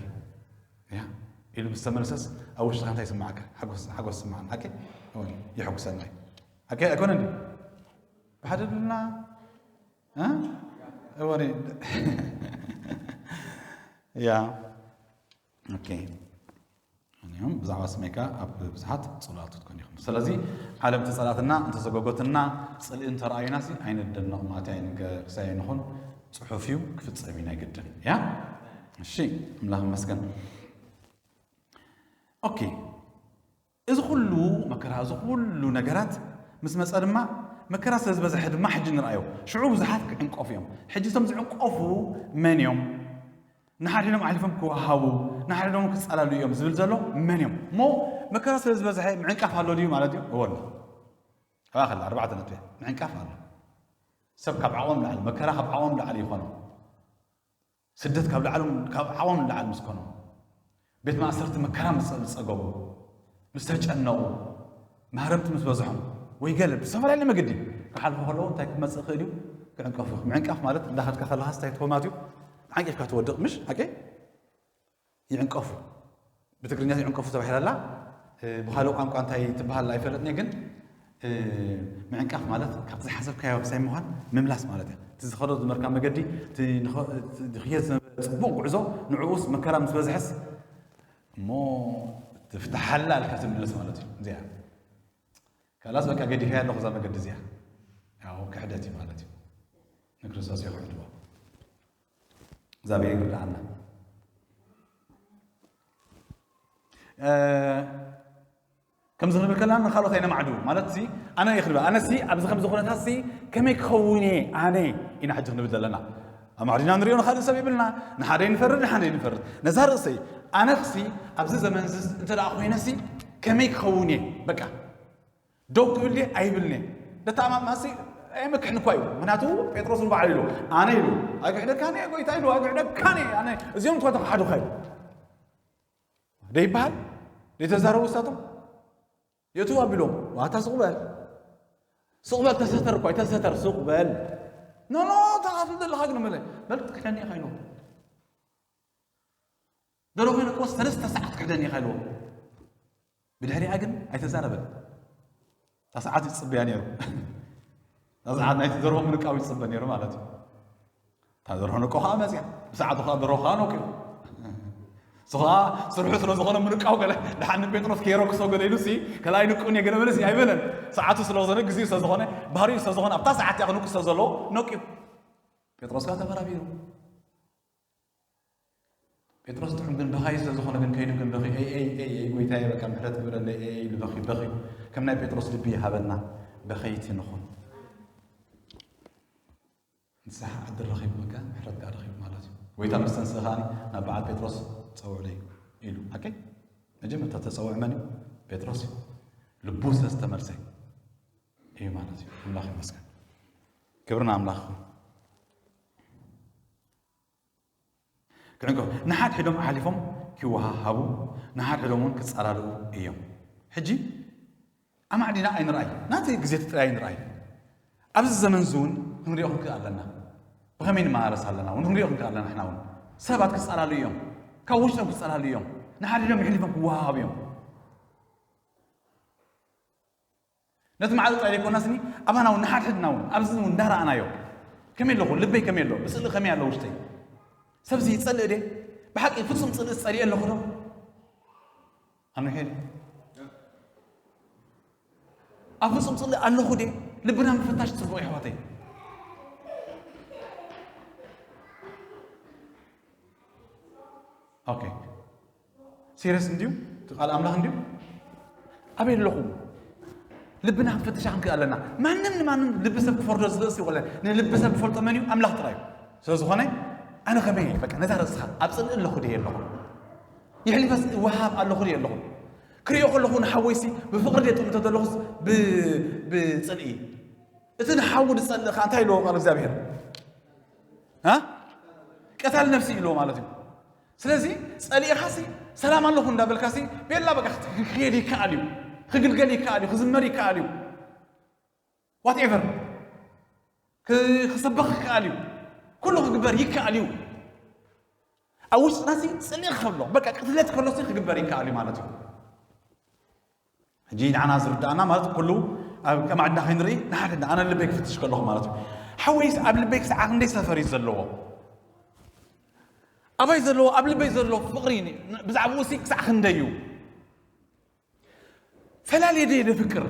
ያ ኢሉ ምስ ተመልሰስ ኣብ ውሽጥኻ እንታይ ይስማዓካ ሓጎስ ሓጎስ ይስማዓን ኣኬ እወ የሐጉሰና እዩ ኣኬ ኣይኮነን ብሓደ ድልና እወ ያ ኦኬ እዮም ብዛዕባ ስመይ ከኣ ኣብ ብዙሓት ጽሉኣት ክትኮኑ ኢኹም ስለዚ ዓለም ተጸላትና እንተዘጎጎትና ጽልኢ እንተረኣዩና ሲ ኣይንደነቕ ማለት ኣይንገርሳይ ንኹን ጽሑፍ እዩ ክፍጸም እዩ ናይ ግድን ያ እሺ ኣምላኽ መስገን ኦኬ እዚ ኩሉ መከራ እዚ ኩሉ ነገራት ምስ መጸ ድማ መከራ ስለ ዝበዝሐ ድማ ሕጂ ንርኣዮ ሽዑ ብዙሓት ክዕንቀፉ እዮም ሕጂ እቶም ዝዕንቀፉ መን እዮም ንሓድሕዶም ኣሕሊፎም ክወሃቡ፣ ንሓድሕዶም ክጻላሉ እዮም ዝብል ዘሎ መን እዮም? እሞ መከራ ስለ ዝበዝሐ ምዕንቃፍ ኣሎ ድዩ ማለት እዩ? እወ ኣሎ። ኣብኣ ከላ ኣርባዕተ ነጥቢ ምዕንቃፍ ኣሎ። ሰብ ካብ ዓቕሞም ላዕሊ፣ መከራ ካብ ዓቕሞም ላዕሊ ይኾኖም። ስደት ካብ ላዕሎም፣ ካብ ዓቕሞም ላዕሊ ምስ ኮኖም፣ ቤት ማእሰርቲ መከራ ምስ ዝጸገቡ፣ ምስ ተጨነቑ፣ ማህረምቲ ምስ በዝሖም፣ ወይ ገለ ብዝተፈላለየ መገዲ ክሓልፉ ከለዉ እንታይ ክመጽእ ይኽእል እዩ? ክዕንቀፉ። ምዕንቃፍ ማለት እንዳኸድካ ከለኻስ እንታይ ትኸውን ማለት እዩ? ዓንቂፍካ ትወድቕ፣ ምሽ? ሓቂ? ይዕንቀፉ። ብትግርኛ ይዕንቀፉ ተባሂላ ኣላ። እ፣ ብኻልእ ቋንቋ እንታይ ትበሃል ኣይፈለጥን እየ፣ ግን፣ እ፣ ምዕንቃፍ ማለት ካብቲ ዝሓሰብካዮ ሳይ ምዃን ምምላስ ማለት እዩ። እቲ ዝኸዶ ዝነበርካ መገዲ፣ እቲ ንኸ-፣ እቲ ዝኽየድ ዝነበረ ጽቡቕ ጉዕዞ፣ ንዕኡስ መከራ ምስ በዝሐስ፣ እሞ ትፍትሓላ ኢልካ ትምለስ ማለት እዩ። እዚኣ። ካላስ በቃ ገዲፈያ ኣለኹ እዛ መገዲ እዚኣ። ያው ክሕደት እዩ ማለት እዩ። ንክርስቶስ የኽሕድዎ። እግዚኣብሔር ይርድኣና። እ፣ ከምዚ ክንብል ከለና ንኻልኦት ኣይነማዕዱ። ማለት ሲ፣ ኣነ እየ ክብል። ኣነ ሲ፣ ኣብዚ ከምዚ ኩነታት ሲ፣ ከመይ ክኸውን እየ ኣነ ኢና ሕጂ ክንብል ዘለና። ኣማዕዲና ንሪኦ ንኻልእ ሰብ የብልና። ንሓደ ንፈርድ፣ ንሓደ ንፈርድ። ነዛ ርእሰይ፣ ኣነ ሲ፣ ኣብዚ ዘመን እዚ እንተ ደኣ ኮይነ ሲ፣ ከመይ ክኸውን እየ? በቃ፣ ደው ክብል ድየ? ኣይብልን እየ። ደተኣማማሲ ኣይመክሕን እኳ እዩ። ምክንያቱ ጴጥሮስ ንባዕሉ ኢሉ፣ ኣነ ኢሉ፣ ኣይክሕደካን እየ፣ ጎይታ ኢሉ፣ ኣይክሕደካን እየ፣ ኣነ፣ እዚኦም እኳ ተኸሓዱኻ እዩ። ደይበሃል? ደይተዛረቡ እሳቶም? የእትዉ ኣቢሎም፣ ዋታ ስቕ በል። ስቕ በል፣ ተሰተር እኳ፣ ተሰተር፣ ስቕ በል። ኖ፣ ኖ፣ ተኻፍል ዘለኻ ግን መለ-፣ በል ክትክሕደኒ ኢኻ ኢሎም። ደረኹ ነቆስ ሰለስተ ሰዓት ክሕደኒ ኢኻ ኢልዎ። ብድሕሪኣ ግን ኣይተዛረበን። እታ ሰዓት ይጽበያ ነይሩ። እታ ሰዓት ናይቲ ደርሆ ምንቃው ይጽበ ነይሩ ማለት እዩ። እታ ደርሆ ንቆ ኸዓ መጽያ። ብሰዓቱ ኸዓ ደርሆ ኸዓ ነቂዩ። እሱ ኸዓ ስርሑ ስለ ዝኾነ ምንቃው ገለ፣ ደሓን ንጴጥሮስ ከየረክሶ ገለ ኢሉ ሲ፣ ከላይ ንቁ እየ ገለ በለ ሲ ኣይበለን። ሰዓቱ ስለ ዝኾነ፣ ግዜኡ ስለ ዝኾነ፣ ባህሪኡ ስለ ዝኾነ፣ ኣብታ ሰዓት እያ ክንቁ ስለ ዘለዎ ነቂዩ። ጴጥሮስ ከኣ ተበራቢሩ። ጴጥሮስ ጥዑም ግን በኻይ ስለ ዝኾነ ግን ከይዱ ግን በኺ፣ "ኤይ፣ ኤይ፣ ኤይ፣ ኤይ፣ ጎይታዬ፣ በቃ ምሕረት ግበረለይ፣ ኤይ፣ ኤይ" ኢሉ በኺ፣ በኺ። ከም ናይ ጴጥሮስ ልቢ ይሃበና፣ በኸይቲ ንኹን። ንስሓ ዕድል ረኺቡ፣ በቃ ምሕረት ከኣ ረኺቡ ማለት እዩ። ጎይታ ምስ ተንስእ ከኣኒ ናብ በዓል ጴጥሮስ ጸውዕለይ ኢሉ። ሓቀይ? መጀመርታ ተጸውዐ መን እዩ? ጴጥሮስ እዩ። ልቡ ስለ ዝተመልሰ እዩ ማለት እዩ። ኣምላኽ ይመስገን። ክብሪ ንኣምላኽ ይኹን። ክዕንቀፉ፣ ንሓድሕዶም ኣሕሊፎም ኪወሃሃቡ፣ ንሓድሕዶም እውን ክጸላልኡ እዮም። ሕጂ ኣማዕዲና ኣይንርኣይ፣ ናቲ ግዜ ጥራይ ኣይንርኣይ። ኣብዚ ዘመን እዚ እውን ክንሪኦ ክንክእል ኣለና። ብኸመይ ንመላለስ ኣለና እውን ክንሪኦ ክንክእል ኣለና። ንሕና እውን ሰባት ክጸላልኡ እዮም፣ ካብ ውሽጦም ክጸላልኡ እዮም፣ ንሓድሕዶም ኣሕሊፎም ክወሃሃቡ እዮም። ነቲ ማዕረ ጥራይ ዘይኮናስኒ፣ ኣባና እውን ንሓድሕድና እውን ኣብዚ እውን እንዳረኣናዮ፣ ከመይ ኣለኹ? ልበይ ከመይ ኣሎ? ብጽልኢ ከመይ ኣሎ ውሽጠይ? ሰብዚ ይጸልእ ድየ? ብሓቂ ፍጹም ጽልኢ ጸሊኤ ኣለኹ ዶ? ኣነ ሄድ ኣብ ፍጹም ጽልኢ ኣለኹ ድየ? ልብና ምፍታሽ ጽቡቕ እዩ ኣሕዋተይ። ኦኬ። ሲሪየስ እንድዩ? እቲ ቃል ኣምላኽ እንድዩ? ኣበይ ኣለኹም? ልብና ክንፈትሻ ክንክእል ኣለና። ማንም ንማንም ልቢ ሰብ ክፈርዶ ዝኽእል የለን። ንልቢ ሰብ ዝፈልጦ መን እዩ? ኣምላኽ ጥራይ እዩ። ስለ ዝኾነ፣ ኣነ ከመይ እየ? በቃ፣ ነዛ ርእስኻ ኣብ ጽልኢ ኣለኹ ድየ ኣለኹ? የሕሊፈስ እወሃብ ኣለኹ ድየ ኣለኹ? ክሪኦ ከለኹ ንሓወይሲ ብፍቕሪ ድየ ጥምቶ ዘለኹስ ብ-፣ ብጽልኢ? እቲ ንሓዉ ዝጸልእ ኸኣ እንታይ ኢልዎ ቃል እግዚኣብሔር? እ? ቀታል ነፍሲ ኢልዎ ማለት እዩ። ስለዚ ጸሊእኻሲ ሰላም ኣለኹ እንዳበልካሲ ቤላ በቃ ክት-፣ ክሄድ ይከኣል እዩ። ክግልገል ይከኣል እዩ። ክዝመር ይከኣል እዩ። ዋትኤቨር። ክ-፣ ክስበኽ ይከኣል እዩ። ኩሉ ክግበር ይከኣል እዩ። ኣብ ውሽጥናሲ ጽልኢ ከሎ፣ በቃ ቅትለት ከሎሲ ክግበር ይከኣል እዩ ማለት እዩ። ሕጂ ንዓና ዝርድኣና ማለት ኩሉ ኣብ ከም ዓድና ከይንርኢ ንሓደ ንዓና ልበይ ክፍትሽ ከለኹ ማለት እዩ። ሓወይስ ኣብ ልበይ ክሳዕ ክንደይ ሰፈር እዩ ዘለዎ? ኣባይ ዘለዎ፣ ኣብ ልበይ ዘሎ ፍቕሪ ብዛዕባኡ ሲ ክሳዕ ክንደይ እዩ? ፈላልየ ድየ ዘፍቅር?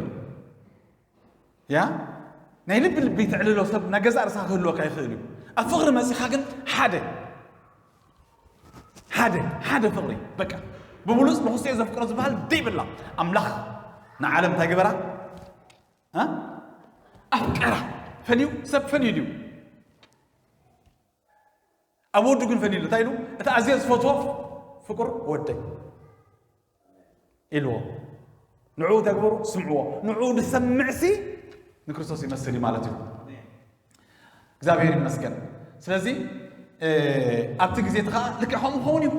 ያ? ናይ ልቢ ልቢ ተዕልሎ ሰብ ናይ ገዛእ ርእስኻ ክህልወካ ይኽእል እዩ። ኣብ ፍቕሪ መጺኻ ግን ሓደ፣ ሓደ፣ ሓደ ፍቕሪ፣ በቃ፣ ብብሉጽ ንኽስዮ ዘፍቅሮ ዝበሃል ዘይብላ። ኣምላኽ ንዓለም እንታይ ገበራ? እ? ኣፍቀራ። ፈልዩ፣ ሰብ ፈልዩ ድዩ? ኣብ ወዱ ግን ፈሊሉ እንታይ ኢሉ? እቲ ኣዝየ ዝፈትዎ ፍቁር ወደይ ኢልዎ። ንዕኡ እንታይ ግበሩ? ስምዕዎ። ንዕኡ ዝሰምዕሲ ንክርስቶስ ይመስል እዩ ማለት እዩ። እግዚኣብሔር ይመስገን። ስለዚ ኣብቲ ግዜ እቲ ከዓ ልክዕ ከምኡ ክኸውን እዩ።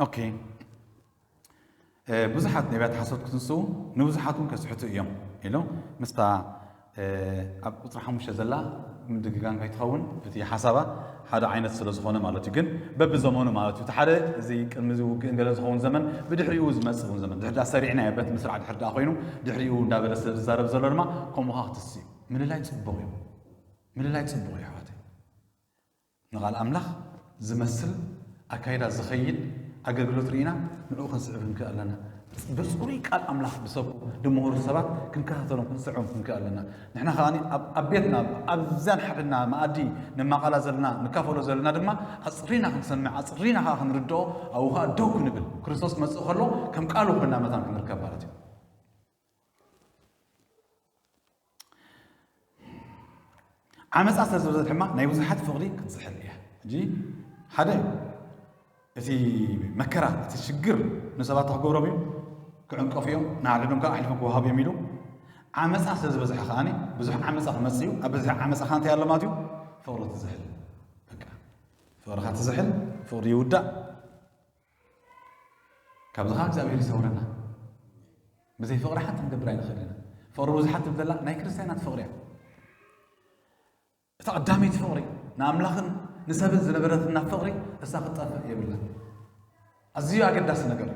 ኦኬ። ብዙሓት ነቢያት ሓሶት ክትንስኡ ንብዙሓት እውን ከስሕቱ እዮም ኢሉ ምስታ ኣብ ቁፅሪ ሓሙሽተ ዘላ ምድግጋም ከይትኸውን እቲ ሓሳባ ሓደ ዓይነት ስለ ዝኾነ ማለት እዩ። ግን በብዘመኑ ማለት እዩ። እቲ ሓደ እዚ ቅድሚ እዚ ውግእን ገለ ዝኸውን ዘመን ብድሕሪኡ ዝመፅእ እውን ዘመን ድሕዳ ሰሪዕና በቲ ምስራዕ ድሕር ደኣ ኮይኑ ድሕሪኡ እንዳበለ ስለ ዝዛረብ ዘሎ ድማ ከምኡ ከዓ ክትስ እዩ። ምልላይ ፅቡቕ እዩ። ምልላይ ፅቡቕ እዩ ኣሕዋተይ። ንቓል ኣምላኽ ዝመስል ኣካይዳ ዝኸይድ ኣገልግሎት ርኢና ንዕኡ ክንስዕብ ክንክእል ኣለና። ብፅሩይ ቃል ኣምላኽ ዝሰብኩ ዝምህሩ ሰባት ክንከታተሎም ክንስዕቦም ክንክእል ኣለና። ንሕና ከኣ ኣብ ኣብ ቤትና ኣብዛን ሓድና መኣዲ ንማቐላ ዘለና ንካፈሎ ዘለና ድማ ኣፅሪና ክንሰምዕ ኣፅሪና ከዓ ክንርድኦ ኣብኡ ከዓ ደው ክንብል ክርስቶስ ክመፅእ ከሎ ከም ቃሉ ኮይና መታን ክንርከብ ማለት እዩ። ዓመፃ ስለ ዝበዝሕ ድማ ናይ ብዙሓት ፍቕሪ ክትዝሕል እያ። ሕጂ ሓደ እቲ መከራ እቲ ሽግር ንሰባት ክገብሮም እዩ ክዕንቀፉ እዮም ንዓለዶም ከዓ ኣሕሊፎም ክወሃቡ እዮም ኢሉ ዓመፃ ስለ ዝበዝሐ ከዓኒ ብዙሕ ዓመፃ ክመፅ እዩ ኣብ በዝሒ ዓመፃ ከዓ እንታይ ኣሎ ማለት እዩ ፍቕሪ ትዝሕል በቃ ፍቕርካ ትዝሕል ፍቕሪ ይውዳእ ካብዚ ከዓ እግዚኣብሔር ይሰውረና ብዘይ ፍቕሪ ሓንቲ ክንገብር ኣይንኽእል ኢና ፍቕሪ ብዙሓት ትብል ዘላ ናይ ክርስትያናት ፍቕሪ እያ እታ ቀዳመይቲ ፍቕሪ ንኣምላኽን ንሰብን ዝነበረትና ፍቕሪ እሳ ክትጠፍእ የብላ ኣዝዩ ኣገዳሲ ነገር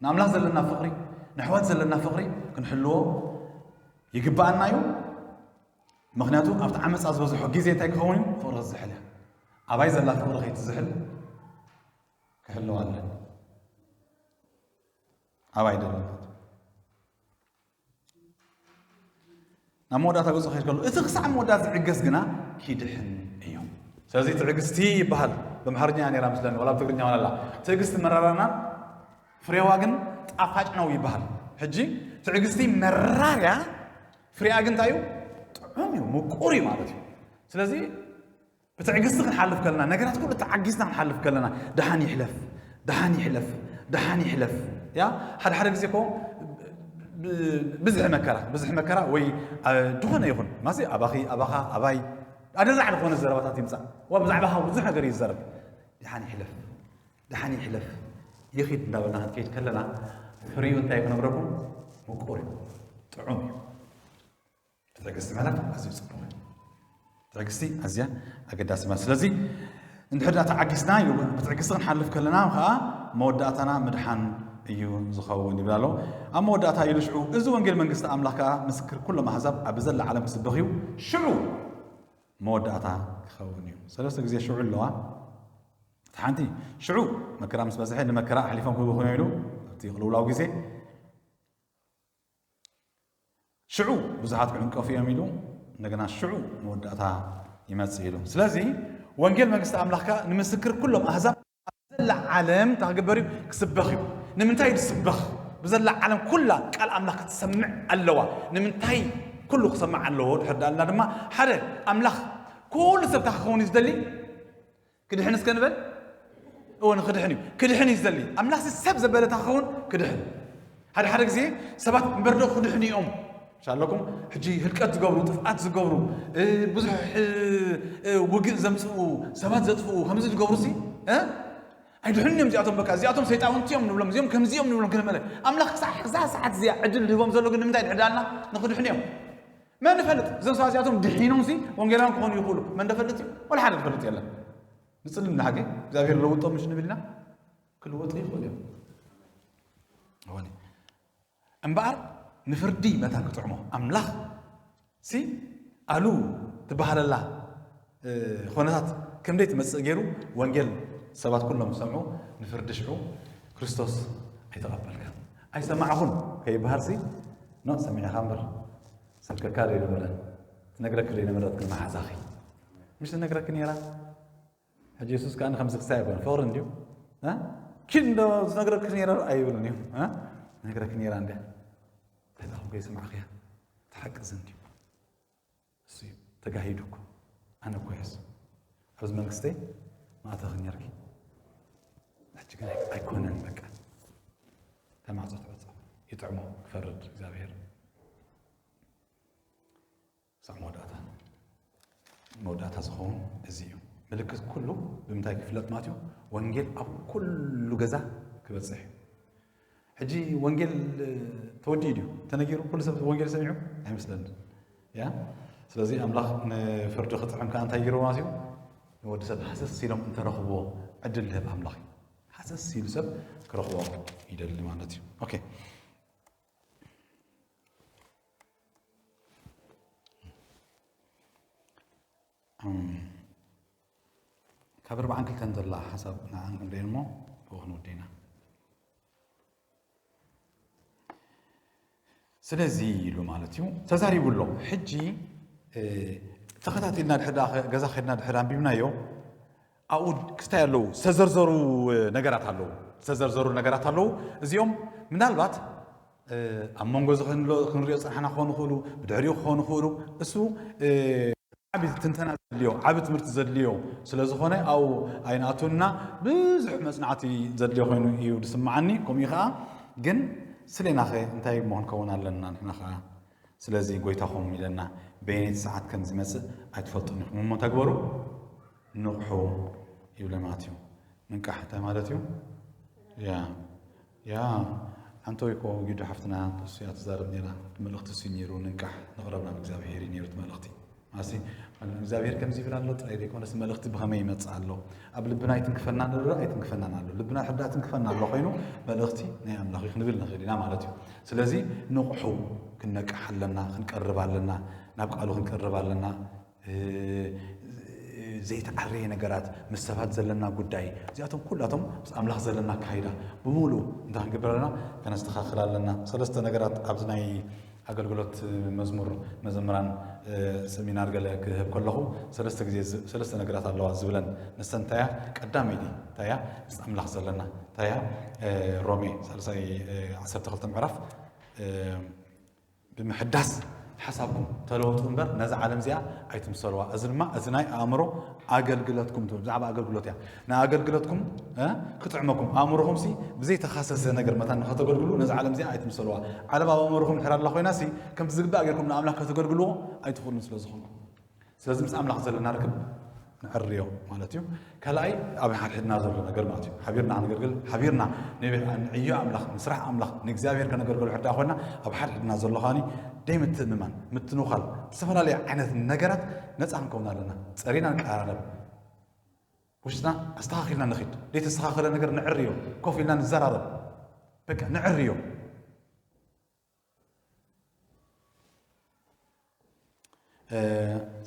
ንኣምላኽ ዘለና ፍቕሪ ንሕዋት ዘለና ፍቕሪ ክንሕልዎ ይግብኣና እዩ ምኽንያቱ ኣብቲ ዓመፃ ዝበዝሖ ግዜ እንታይ ክኸውን እዩ ፍቕሪ ክትዝሕል እያ ኣባይ ዘላ ፍቕሪ ከይትዝሕል ክሕልዋ ኣለኒ ኣባይ ደሎ ናብ መወዳእታ ገፁ ከይድ ከሎ እቲ ክሳዕ መወዳእታ ዝዕገስ ግና ኪድሕን እዩ ስለዚ ትዕግስቲ ይበሃል ብምሓርኛ ነራ ምስለኒ ዋላ ብትግርኛ ዋላላ ትዕግስቲ መራራና ፍሬዋ ግን ጣፋጭ ነው ይበሃል ሕጂ ትዕግስቲ መራርያ ፍሬያ ግን እንታይ እዩ ጥዑም እዩ ምቁር እዩ ማለት እዩ ስለዚ ብትዕግስቲ ክንሓልፍ ከለና ነገራት ኩሉ ተዓጊዝና ክንሓልፍ ከለና ደሓን ይሕለፍ ደሓን ይሕለፍ ደሓን ይሕለፍ ያ ሓደ ሓደ ግዜ ኮ ብዝሒ መከራ ብዝሒ መከራ ወይ ዝኾነ ይኹን ማሲ ኣባኺ ኣባኻ ኣባይ ኣደራዕ ዝኾነ ዘረባታት ይምፃእ ዋ ብዛዕባኻ ብዙሕ ነገር ይዘረብ ደሓን ይሕለፍ ደሓን ይሕለፍ ይኺድ እንዳበልና ክንከይድ ከለና ፍሪኡ እንታይ ክነግረኩም ምቁር እዩ ጥዑም እዩ ትዕግስቲ ማለት ኣዝዩ ፅቡቕ እዩ ትዕግስቲ ኣዝያ ኣገዳሲ ማለት ስለዚ እንድሕር ዳ ተዓጊስና ብትዕግስቲ ክንሓልፍ ከለና ከዓ መወዳእታና ምድሓን እዩ ዝኸውን ይብል ኣሎ ኣብ መወዳእታ ኢሉ ሽዑ እዚ ወንጌል መንግስቲ ኣምላኽ ከዓ ምስክር ኩሎም ኣህዛብ ኣብ ዘላ ዓለም ክስበኽ እዩ ሽዑ መወዳእታ ክኸውን እዩ ሰለስተ ግዜ ሽዑ ኣለዋ እቲ ሓንቲ ሽዑ መከራ ምስ በዝሐ ንመከራ ኣሕሊፎም ክህቡ ኮይኖም ኢሉ ኣብቲ ቅልውላው ግዜ ሽዑ ብዙሓት ክዕንቀፉ እዮም ኢሉ እንደገና ሽዑ መወዳእታ ይመፅእ ኢሉ ስለዚ ወንጌል መንግስቲ ኣምላኽ ከዓ ንምስክር ኩሎም ኣህዛብ ዘላ ዓለም እንታይ ክግበር እዩ ክስበኽ እዩ ንምንታይ እዩ ዝስበኽ ብዘላ ዓለም ኩላ ቃል ኣምላኽ ክትሰምዕ ኣለዋ ንምንታይ ኩሉ ክሰምዕ ኣለዎ ድሕር ዳልና ድማ ሓደ ኣምላኽ ኩሉ ሰብ እንታይ ክኸውን እዩ ዝደሊ ክድሕን እስከ ንበል እወ ንክድሕን እዩ ክድሕን እዩ ዝደሊ ኣምላኽሲ ሰብ ዘበለታ ክኸውን ክድሕን ሓደ ሓደ ግዜ ሰባት እምበርዶ ክድሕኑ እዮም ሻለኩም ሕጂ ህልቀት ዝገብሩ ጥፍኣት ዝገብሩ ብዙሕ ውግእ ዘምፅኡ ሰባት ዘጥፍኡ ከምዚ ዝገብሩ ሲ ኣይድሕኑን እዮም እዚኣቶም በቃ እዚኣቶም ሰይጣውንቲ እዮም ንብሎም እዚኦም ከምዚ እዮም ንብሎም ክንመለ ኣምላኽ ክሳዕ እዛ ሰዓት እዚኣ ዕድል ዝህቦም ዘሎ ግን ንምንታይ ድሕዳልና ንክድሕኑ እዮም መን ይፈልጥ እዞም ሰባት እዚኣቶም ድሒኖም ሲ ወንጌላውያን ክኾኑ ይኽእሉ መን ደፈልጥ እዩ ወላ ሓደ ዝፈልጥ የለን ንጽሊ ንሓቂ እግዚኣብሔር ለውጦም ምሽ ንብል ኢና ክልወጡ ይኽእሉ እዮም እምበኣር ንፍርዲ መታን ክጥዕሞ ኣምላኽ ሲ ኣሉ ትበሃለላ ኮነታት ከምደይ ትመጽእ ገይሩ ወንጌል ሰባት ኩሎም ዝሰምዑ ንፍርዲ ሽዑ ክርስቶስ ኣይተቐበልካ ኣይሰማዕኹን ከይበሃል ሲ ኖ ሰሚዕኻ እምበር ሰብከካ ዘይነበረ ትነግረክ ዘይነበረት ግን መሓዛኺ ምሽ ትነግረክ ነራ ሕጂ የሱስ ከኣ ከምዚ ክስታይ ኣይኮነ ፍቕሪ እንድዩ። እ? ኪድ እንዶ ዝነግረኪ ነይረ ኣይብልን እዩ። እ? ዝነግረኪ ነይራ እንድያ። እንታይ ደኣ ከይሰማዕኽያ ትሓቅዝ እንድዩ። እሱ እዩ ተጋሂዱ እኮ። ኣነ እኮ የስ ኣብዚ መንግስተይ ማእተኺ ነርኪ። ሕጂ ግን ኣይኮነን በቃ። ተማዕጾ ትዕጾ። ይጥዕሞ ክፈርድ እግዚኣብሔር። ሳዕ መወዳእታ መወዳእታ ዝኸውን እዚ እዩ። ምልክት ኩሉ ብምንታይ ክፍለጥ ማለት እዩ? ወንጌል ኣብ ኩሉ ገዛ ክበጽሕ እዩ። ሕጂ ወንጌል ተወዲኡ ድዩ ተነጊሩ? ኩሉ ሰብ ወንጌል ሰሚዑ ኣይመስለኒ። ያ ስለዚ ኣምላኽ ንፍርዲ ክጥዕም ከኣ እንታይ ገይሩ ማለት እዩ? ንወዲ ሰብ ሃሰስ ኢሎም እንተረኽብዎ ዕድል ልህብ ኣምላኽ እዩ። ሃሰስ ኢሉ ሰብ ክረኽቦ ይደሊ ማለት እዩ። ኦኬ። ካብ ኣርባዓን ክልተን ዘላ ሓሳብ ንዓን ክንደይ እሞ ብኡ ክንውደይና። ስለዚ ኢሉ ማለት እዩ ተዛሪቡ ኣሎ። ሕጂ ተኸታቲልና ድሕር ገዛ ከድና ድሕር ኣንቢብናዮ ኣብኡ ክስታይ ኣለዉ ዝተዘርዘሩ ነገራት ኣለዉ ዝተዘርዘሩ ነገራት ኣለዉ። እዚኦም ምናልባት ኣብ መንጎ እዚ ክንሪኦ ፀናሕና ክኾኑ ይኽእሉ፣ ብድሕሪኡ ክኾኑ ይኽእሉ። እሱ ዓቢ ትንተና ዘድልዮ ዓቢ ትምህርቲ ዘድልዮ ስለ ዝኾነ ኣብኡ ኣይንኣትውና። ብዙሕ መጽናዕቲ ዘድልዮ ኮይኑ እዩ ዝስምዓኒ። ከምኡ ከዓ ግን ስሌናኸ እንታይ እሞ ክንከውን ኣለና ንሕና ከዓ? ስለዚ ጎይታኹም ኢለና በየነይቲ ሰዓት ከም ዝመጽእ ኣይትፈልጡን ኢኹም እሞ እንታይ ግበሩ ንቕሑ ይብለ ማለት እዩ። ምንቃሕ እንታይ ማለት እዩ? ያ ያ ሓንቶ ይኮ ጊዶ ሓፍትና እሱ እያ ትዛረብ ነይራ። መልእኽቲ እሱ ነይሩ ንንቃሕ ንቕረብ ናብ እግዚኣብሔር እዩ ነይሩ እቲ መልእኽቲ። ማሲ እግዚኣብሔር ከምዚ ይብል ኣሎ ጥራይ ዘይኮነስ መልእኽቲ ብኸመይ ይመጽእ ኣሎ ኣብ ልብና ኣይትንክፈና ንርኢ ኣይትንክፈናን ኣሎ ልብና ሕዳ ትንክፈና ኣሎ ኮይኑ መልእኽቲ ናይ ኣምላኽ እዩ ክንብል ንኽእል ኢና ማለት እዩ። ስለዚ ንቑሑ ክንነቅሕ ኣለና ክንቀርብ ኣለና ናብ ቃሉ ክንቀርብ ኣለና። ዘይተዓረየ ነገራት ምስ ሰባት ዘለና ጉዳይ እዚኣቶም ኩላቶም ምስ ኣምላኽ ዘለና ኣካይዳ ብምሉእ እንታይ ክንገብር ኣለና ከነስተኻኽል ኣለና። ሰለስተ ነገራት ኣብዚ ናይ ኣገልግሎት መዝሙር መዘምራን ሰሚናር ገለ ክህብ ከለኹ ሰለስተ ግዜ ሰለስተ ነገራት ኣለዋ ዝብለን ንሰን እንታያ ቀዳመይቲ እንታያ ምስ ኣምላኽ ዘለና እንታያ ሮሜ ሳልሳይ ዓሰርተ ክልተ ምዕራፍ ብምሕዳስ ሓሳብኩም ተለወጡ እምበር ነዛ ዓለም እዚኣ ኣይትምሰልዋ። እዚ ድማ እዚ ናይ ኣእምሮ ኣገልግለትኩም ትብል ብዛዕባ ኣገልግሎት እያ። ንኣገልግለትኩም ክጥዕመኩም ኣእምሮኹም ሲ ብዘይተኻሰሰ ነገር መታን ከተገልግሉ ነዛ ዓለም እዚኣ ኣይትምሰልዋ። ዓለም ኣብ ኣእምሮኹም ድሕር ኣላ ኮይና ሲ ከምቲ ዝግባእ ጌርኩም ንኣምላኽ ከተገልግልዎ ኣይትኽእሉን ስለ ዝኾንኩም ስለዚ ምስ ኣምላኽ ዘለና ርክብ ንዕርዮ ማለት እዩ። ካልኣይ ኣብ ሓድሕድና ዘሎ ነገር ማለት እዩ። ሓቢርና ክንገልግል ሓቢርና ንዕዮ ኣምላኽ ንስራሕ ኣምላኽ ንእግዚኣብሔር ከነገልግሎ ሕዳ ኮይና ኣብ ሓድሕድና ዘሎ ከኒ ደይ ምትእምማን ምትንዃል ዝተፈላለየ ዓይነት ነገራት ነፃ ክንከውን ኣለና። ፀሪና ንቀራረብ ውሽጥና ኣስተኻኺልና ንኺድ ዘይተስተኻኸለ ነገር ንዕርዮ ኮፍ ኢልና ንዘራረብ በቃ ንዕርዮ።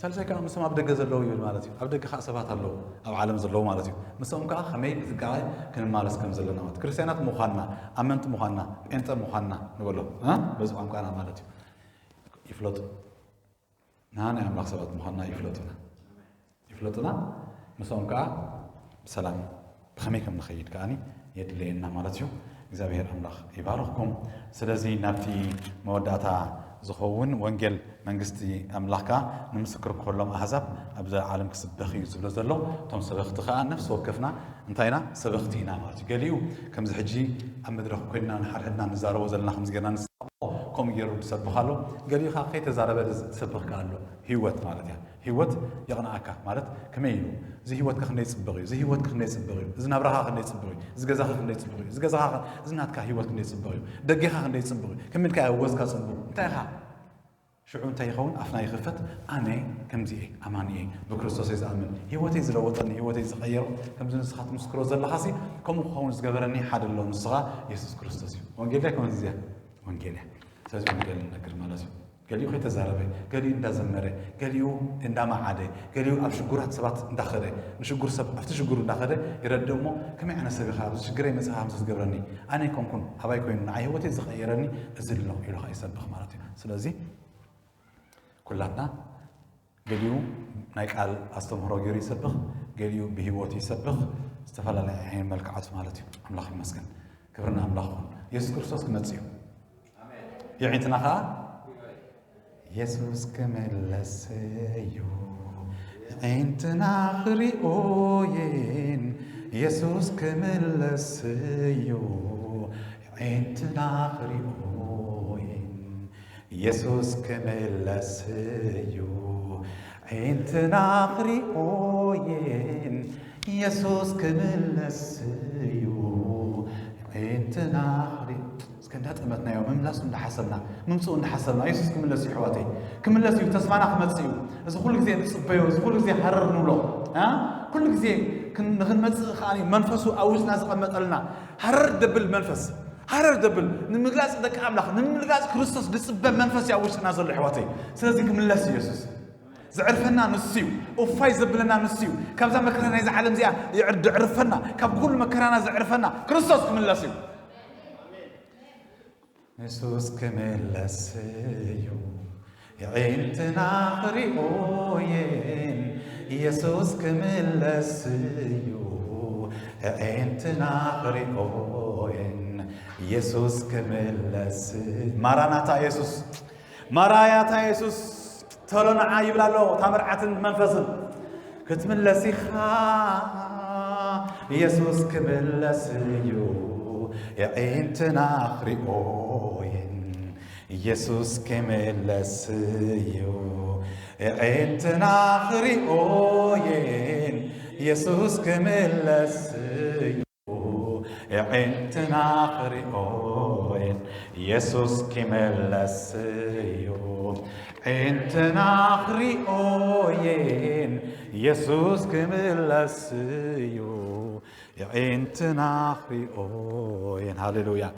ሳልሳይ ከዓ ምስም ኣብ ደገ ዘለዉ ይብል ማለት እዩ። ኣብ ደገ ከዓ ሰባት ኣለዉ ኣብ ዓለም ዘለዉ ማለት እዩ። ምስኦም ከዓ ከመይ ብጥንቃቐ ክንማለስ ከም ዘለና ማለት ክርስትያናት ምዃንና ኣመንቲ ምዃንና ጴንጠ ምዃንና ንበሎ በዚ ቋንቋና ማለት እዩ። ይፍለጡ ንሃ ናይ ኣምላኽ ሰባት ምዃንና ይፍለጡና ይፍለጡና ምስኦም ከዓ ብሰላም ብኸመይ ከም ንኸይድ ከዓኒ የድለየና ማለት እዩ። እግዚኣብሔር ኣምላኽ ይባርኽኩም። ስለዚ ናብቲ መወዳእታ ዝኸውን ወንጌል መንግስቲ ኣምላኽ ከዓ ንምስክር ክኸሎም ኣህዛብ ኣብዚ ዓለም ክስበኽ እዩ ዝብሎ ዘሎ። እቶም ሰበኽቲ ከዓ ነፍሲ ወከፍና እንታይ ኢና ሰበኽቲ ኢና ማለት እዩ። ገሊኡ ከምዚ ሕጂ ኣብ መድረኽ ኮይንና ንሓድሕድና ንዛረቦ ዘለና ከምዚ ጌርና ንስቆ ከምኡ ገይሩ ዝሰብኽ ኣሎ። ገሊኡ ከዓ ከይተዛረበ ዝሰብኽ ከዓ ኣሎ። ህይወት ማለት እያ። ህይወት የቕንኣካ ማለት ከመይ ኢሉ እዚ ህይወትካ ክንደይ ፅብቕ እዩ፣ እዚ ህይወትካ ክንደይ ፅብቕ እዩ፣ እዚ ናብራኻ ክንደይ ፅብቕ እዩ፣ እዚ ገዛኻ ክንደይ ፅብቕ እዩ፣ እዚ ገዛኻ እዚ ናትካ ህይወት ክንደይ ፅብቕ እዩ፣ ደጌኻ ክንደይ ፅብቕ እዩ፣ ከመይ ኢልካ እያ ወዝካ ፅቡቕ እንታይ ኢኻ ሽዑ እንታይ ይኸውን ኣፍና ይኽፈት። ኣነ ከምዚ እየ ኣማኒ እየ ብክርስቶስ እየ ዝኣምን ህይወተይ ዝለወጠኒ ህይወተይ ዝቐየሮ ከምዚ ንስኻ ትምስክሮ ዘለኻሲ ከምኡ ክኸውን ዝገበረኒ ሓደ ኣሎ ንስኻ የሱስ ክርስቶስ እዩ። ወንጌል ዳይ ከመዚ እዚኣ ወንጌል እያ። ስለዚ ወንጌል ንነግር ማለት እዩ። ገሊኡ ከይተዛረበ ገሊኡ እንዳዘመረ ገሊኡ እንዳመዓደ ገሊኡ ኣብ ሽጉራት ሰባት እንዳኸደ ንሽጉር ሰብ ኣብቲ ሽጉር እንዳኸደ ይረድእ እሞ ከመይ ዓይነት ሰብ ኢኻ ኣብዚ ሽግረይ መፅኻ ከምዚ ትገብረኒ ኣነ ኣይኮንኩን ኣባይ ኮይኑ ንዓይ ህይወተይ ዝቐየረኒ እዚ ኣሎ ኢሉ ከዓ ይሰብኽ ማለት እዩ። ስለዚ ኩላትና ገሊኡ ናይ ቃል ኣስተምህሮ ገይሩ ይሰብኽ ገሊኡ ብህይወቱ ይሰብኽ፣ ዝተፈላለየ ዓይነት መልክዓት ማለት እዩ። ኣምላኽ ይመስገን። ክብርና ኣምላኽ ይኹን። የሱስ ክርስቶስ ክመጽእ እዩ። የዒንትና ኸኣ የሱስ ክምለስ እዩ። የዒንትና ክሪኦ የን የሱስ ክምለስ እዩ። የዒንትና ክሪኦ የን የሱስ ክምለስ እዩ። ዒንትና ክሪኦ የን የሱስ ክምለስ እዩ። ዒንትና ክሪኦ እስከ እንዳጠመትናዮ ምምላሱ እንዳሓሰብና ምምፅኡ እንዳሓሰብና የሱስ ክምለስ እዩ። ኣሕዋተይ ክምለስ እዩ። ተስፋና ክመፅእ እዩ። እዚ ኩሉ ግዜ ንፅበዮ፣ እዚ ኩሉ ግዜ ሃረር ንብሎ እ ኩሉ ግዜ ክን- ንክንመፅእ ከዓ መንፈሱ ኣብ ውሽጥና ዝቐመጠልና ሃረር ደብል መንፈስ ሃረር ደብል ንምግላፅ ደቂ ኣምላኽ ንምግላፅ ክርስቶስ ዝፅበ መንፈስ እዩ ኣብ ውሽጥና ዘሎ ኣሕዋተይ። ስለዚ ክምለስ እዩ የሱስ። ዘዕርፈና ንሱ እዩ። እፋይ ዘብለና ንሱ እዩ። ካብዛ መከራ ናይዛ ዓለም እዚኣ የዕር- ዘዕርፈና ካብ ኩሉ መከራና ዘዕርፈና ክርስቶስ ክምለስ እዩ። የሱስ ክምለስ እዩ። የዒንትና ክሪኦ የን የሱስ ክምለስ እዩ። የዒንትና ክሪኦ የን የሱስ ክምለስ። ማራናታ የሱስ ማራያታ የሱስ ተሎ ንዓ ይብል ኣሎ። እታ መርዓትን መንፈስን ክትምለስ ኢኻ። የሱስ ክምለስ እዩ። የዒንትና ክሪኦ የን የሱስ ክምለስ እዩ። የዒንትና ክሪኦ የን የሱስ ክምለስ እዩ። የዒንትና ክሪኦ የን የሱስ ክምለስ እዩ። ዒንትና ክሪኦ የን የሱስ ክምለስ እዩ። የዒንትና ክሪኦ የን ሃሌሉያ።